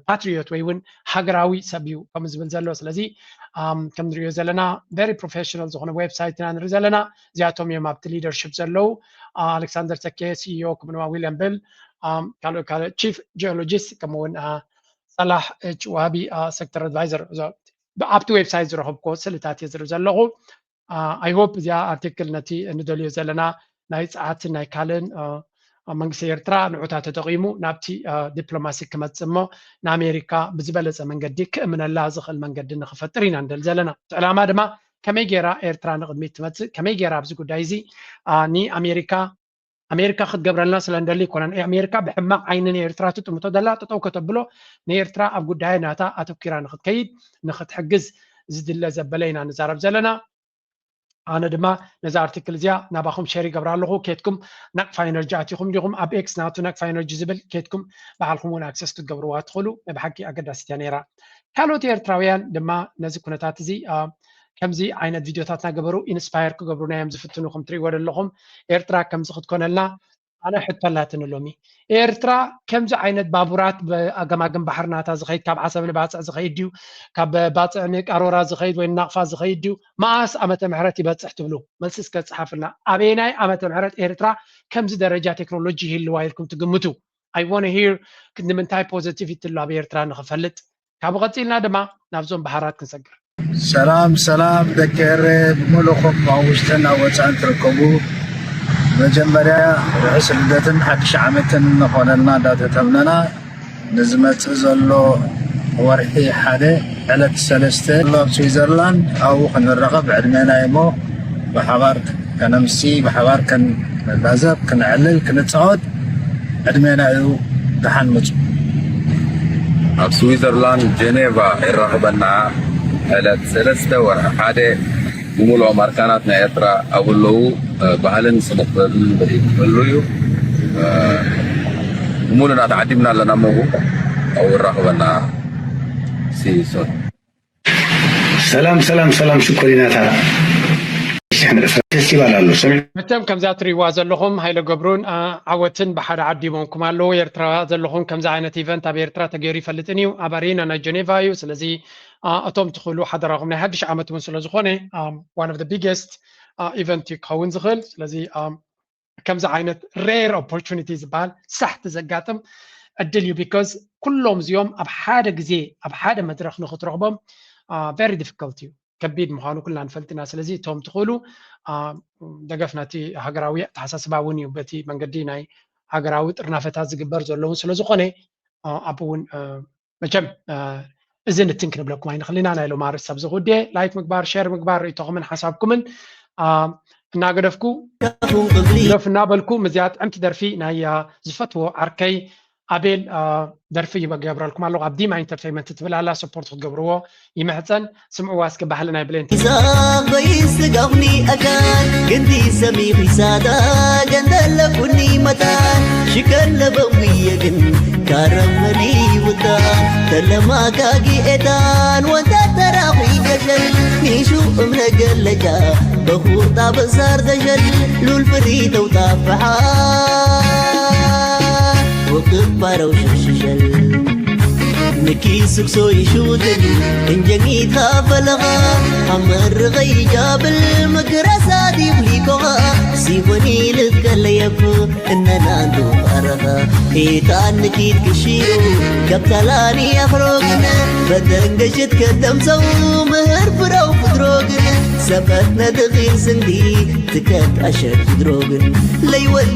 ፓትሪዮት ወይ እውን ሃገራዊ ሰብ እዩ ከም ዝብል ዘሎ። ስለዚ ከም ንሪኦ ዘለና very professional ዝኾነ ዌብሳይት ኢና ንርኢ ዘለና። እዚኣቶም እዮም ኣብቲ ሊደርሽፕ ዘለዉ። ኣሌክሳንደር ተኬ ሲኢኦ ከምኡድማ ዊልያም ቤል ካልእ ካልእ ቺፍ ጂኦሎጂስት ከምኡውን ሰላሕ ኤች ዋሃቢ ሴክተር ኣድቫይዘር ኣብቲ ዌብሳይት ዝረኸብኩዎ ስእልታት እየ ዝርኢ ዘለኹ። I hope እዚኣ ኣርቲክል ነቲ ንደልዮ ዘለና ናይ ፀዓትን ናይ ካልእን መንግስቲ ኤርትራ ንዑታ ተጠቒሙ ናብቲ ዲፕሎማሲ ክመፅእ እሞ ንኣሜሪካ ብዝበለፀ መንገዲ ክእምነላ ዝኽእል መንገዲ ንክፈጥር ኢና ንደሊ ዘለና። እቲ ዕላማ ድማ ከመይ ገይራ ኤርትራ ንቕድሚት ትመፅእ፣ ከመይ ገይራ ኣብዚ ጉዳይ እዚ ንኣሜሪካ ኣሜሪካ ክትገብረልና ስለ እንደሊ ይኮነን። ኣሜሪካ ብሕማቕ ዓይኒ ንኤርትራ ትጥምቶ ደላ ጠጠው ከተብሎ ንኤርትራ ኣብ ጉዳይ ናታ ኣተኪራ ንክትከይድ ንክትሕግዝ ዝድለ ዘበለ ኢና ንዛረብ ዘለና። ኣነ ድማ ነዛ ኣርቲክል እዚኣ ናባኹም ሸር ይገብራ ኣለኹ። ኬትኩም ናቅፋ ኤነርጂ ኣቲኹም ዲኹም ኣብ ኤክስ ናቱ ናቅፋ ኤነርጂ ዝብል ኬትኩም ባዕልኹም እውን ኣክሰስ ክትገብርዋ ትኽእሉ። ናይ ብሓቂ ኣገዳሲት እያ ነይራ። ካልኦት ኤርትራውያን ድማ ነዚ ኩነታት እዚ ከምዚ ዓይነት ቪድዮታት እናገበሩ ኢንስፓየር ክገብሩና እዮም ዝፍትኑ። ከም ትሪእዎ ዘለኹም ኤርትራ ከምዚ ክትኮነልና ኣነ ሕቶ ኣላትኒ ሎሚ። ኤርትራ ከምዚ ዓይነት ባቡራት ብኣገማግም ባሕርናታ ዝኸይድ ካብ ዓሰብ ንባፅዕ ዝኸይድ ድዩ? ካብ ባፅዕ ንቃሮራ ዝኸይድ ወይ ናቕፋ ዝኸይድ ድዩ? መኣስ ዓመተ ምሕረት ይበፅሕ ትብሉ? መልሲ እስከ ፀሓፍልና። ኣበየናይ ዓመተ ምሕረት ኤርትራ ከምዚ ደረጃ ቴክኖሎጂ ይህልዋ ኢልኩም ትግምቱ? I want to hear ክንዲ ምንታይ ፖዘቲቪቲ ኣሎ ኣብ ኤርትራ ንኽፈልጥ። ካብኡ ቀፂልና ድማ ናብዞም ባሕራት ክንሰግር። ሰላም ሰላም ደቂ ኤረ ብምሉኹም ኣብ ውሽጥን ኣብ ወፃእን ትርከቡ፣ መጀመርያ ርሑስ ልደትን ሓድሽ ዓመትን ንኾነልና እንዳተተምነና ንዝመፅእ ዘሎ ወርሒ ሓደ ዕለት ሰለስተ ኣብ ስዊዘርላንድ ኣብኡ ክንራኸብ ዕድሜና እሞ ብሓባር ከነምሲ ብሓባር ክንላዘብ ክነዕልል ክንፃወት ዕድሜና እዩ። ደሓን ምፁ። ኣብ ስዊዘርላንድ ጀኔቫ የራኽበና ዕለት ሰለስተ ወርሒ ሓደ ብምሉኦም ኣርካናት ናይ ኤርትራ ኣብኡ ኣለዉ። ባህልን ስነ ጥበብን ርኢት ክህሉ እዩ። ብምሉና ተዓዲምና ኣለና። መጉ ኣብኡ የራኽበና። ሲሶን ሰላም ሰላም ሰላም ሽኮሪናታ። ፈስቲቫል ኣሎ ሰሚዕ መቸም ከምዛ ትሪእዋ ዘለኹም ሃይለ ገብሩን ዓወትን ብሓደ ዓዲሞምኩም ኣለዉ። ኤርትራ ዘለኹም ከምዚ ዓይነት ኢቨንት ኣብ ኤርትራ ተገይሩ ይፈልጥን እዩ። ኣብ ኣሬና ናይ ጀኔቫ እዩ። ስለዚ እቶም ትኽእሉ ሓደራኹም ናይ ሓድሽ ዓመት እውን ስለዝኾነ one of the biggest ኢቨንት እዩ ክኸውን ዝኽእል። ስለዚ ከምዚ ዓይነት ሬር ኦፖርቹኒቲ ዝበሃል ሳሕቲ ዘጋጥም ዕድል እዩ። ቢኮዝ ኩሎም እዚኦም ኣብ ሓደ ግዜ ኣብ ሓደ መድረኽ ንክትረኽቦም ቨሪ ዲፊካልት እዩ፣ ከቢድ ምዃኑ ኩልና ንፈልጥ ኢና። ስለዚ እቶም ትኽእሉ ደገፍ ነቲ ሃገራዊ ኣተሓሳስባ እውን እዩ፣ በቲ መንገዲ ናይ ሃገራዊ ጥርናፈታት ዝግበር ዘለውን ስለዝኾነ ኣብኡ እውን መቸም እዚ ንትን ክንብለኩም ኣይንኽእል ኢና። ናይ ሎማሪ ሰብ ዝኽውድየ ላይክ ምግባር፣ ሸር ምግባር፣ ርእይቶኹምን ሓሳብኩምን እናገደፍኩ ግደፍ እናበልኩ ምዚኣ ጥዕምቲ ደርፊ ናይ ዝፈትዎ ዓርከይ ኣቤል ደርፊ ይገብረልኩም ኣለኹ። ኣብ ዲማ ኢንተርቴይመንት ትብል ኣላ፣ ሰፖርት ክትገብርዎ ይምሕፀን። ስምዕዋ እስኪ ባህሊ ናይ ብሌን ይዛበይ ስጋኹኒ ኣካል ግንቲ ሰሚኺ ሳዳ ገንደለኩኒ መታን ሽከለበዊ የግን ካረመኒ ውታ ተለማጋጊ ኤታን ወንታ ተራኺ ገሸል ኒሹ እምነ ገለጃ በኹጣ በሳር ደሸል ሉል ፍሪ ተውጣ ፈሓ ወቅባረው ሽሽሸል ንኪ ስክሶ ይሽውጥን እንጀሚትካ ፈለኻ ኣብ መርኸይ ጃብል ምክራሳት ይብሊኮኻ ሲወኒ ልከለየኩ እነናንዱ ኣረኻ ኢታን ንኪት ክሽሩ ገብተላኒ ኣኽሮግን በተንገሽት ከደምሰው ምህር ፍረው ፍድሮግን ሰበት ነድኺል ስንዲ ትከት ኣሸድ ፍድሮግን ለይወል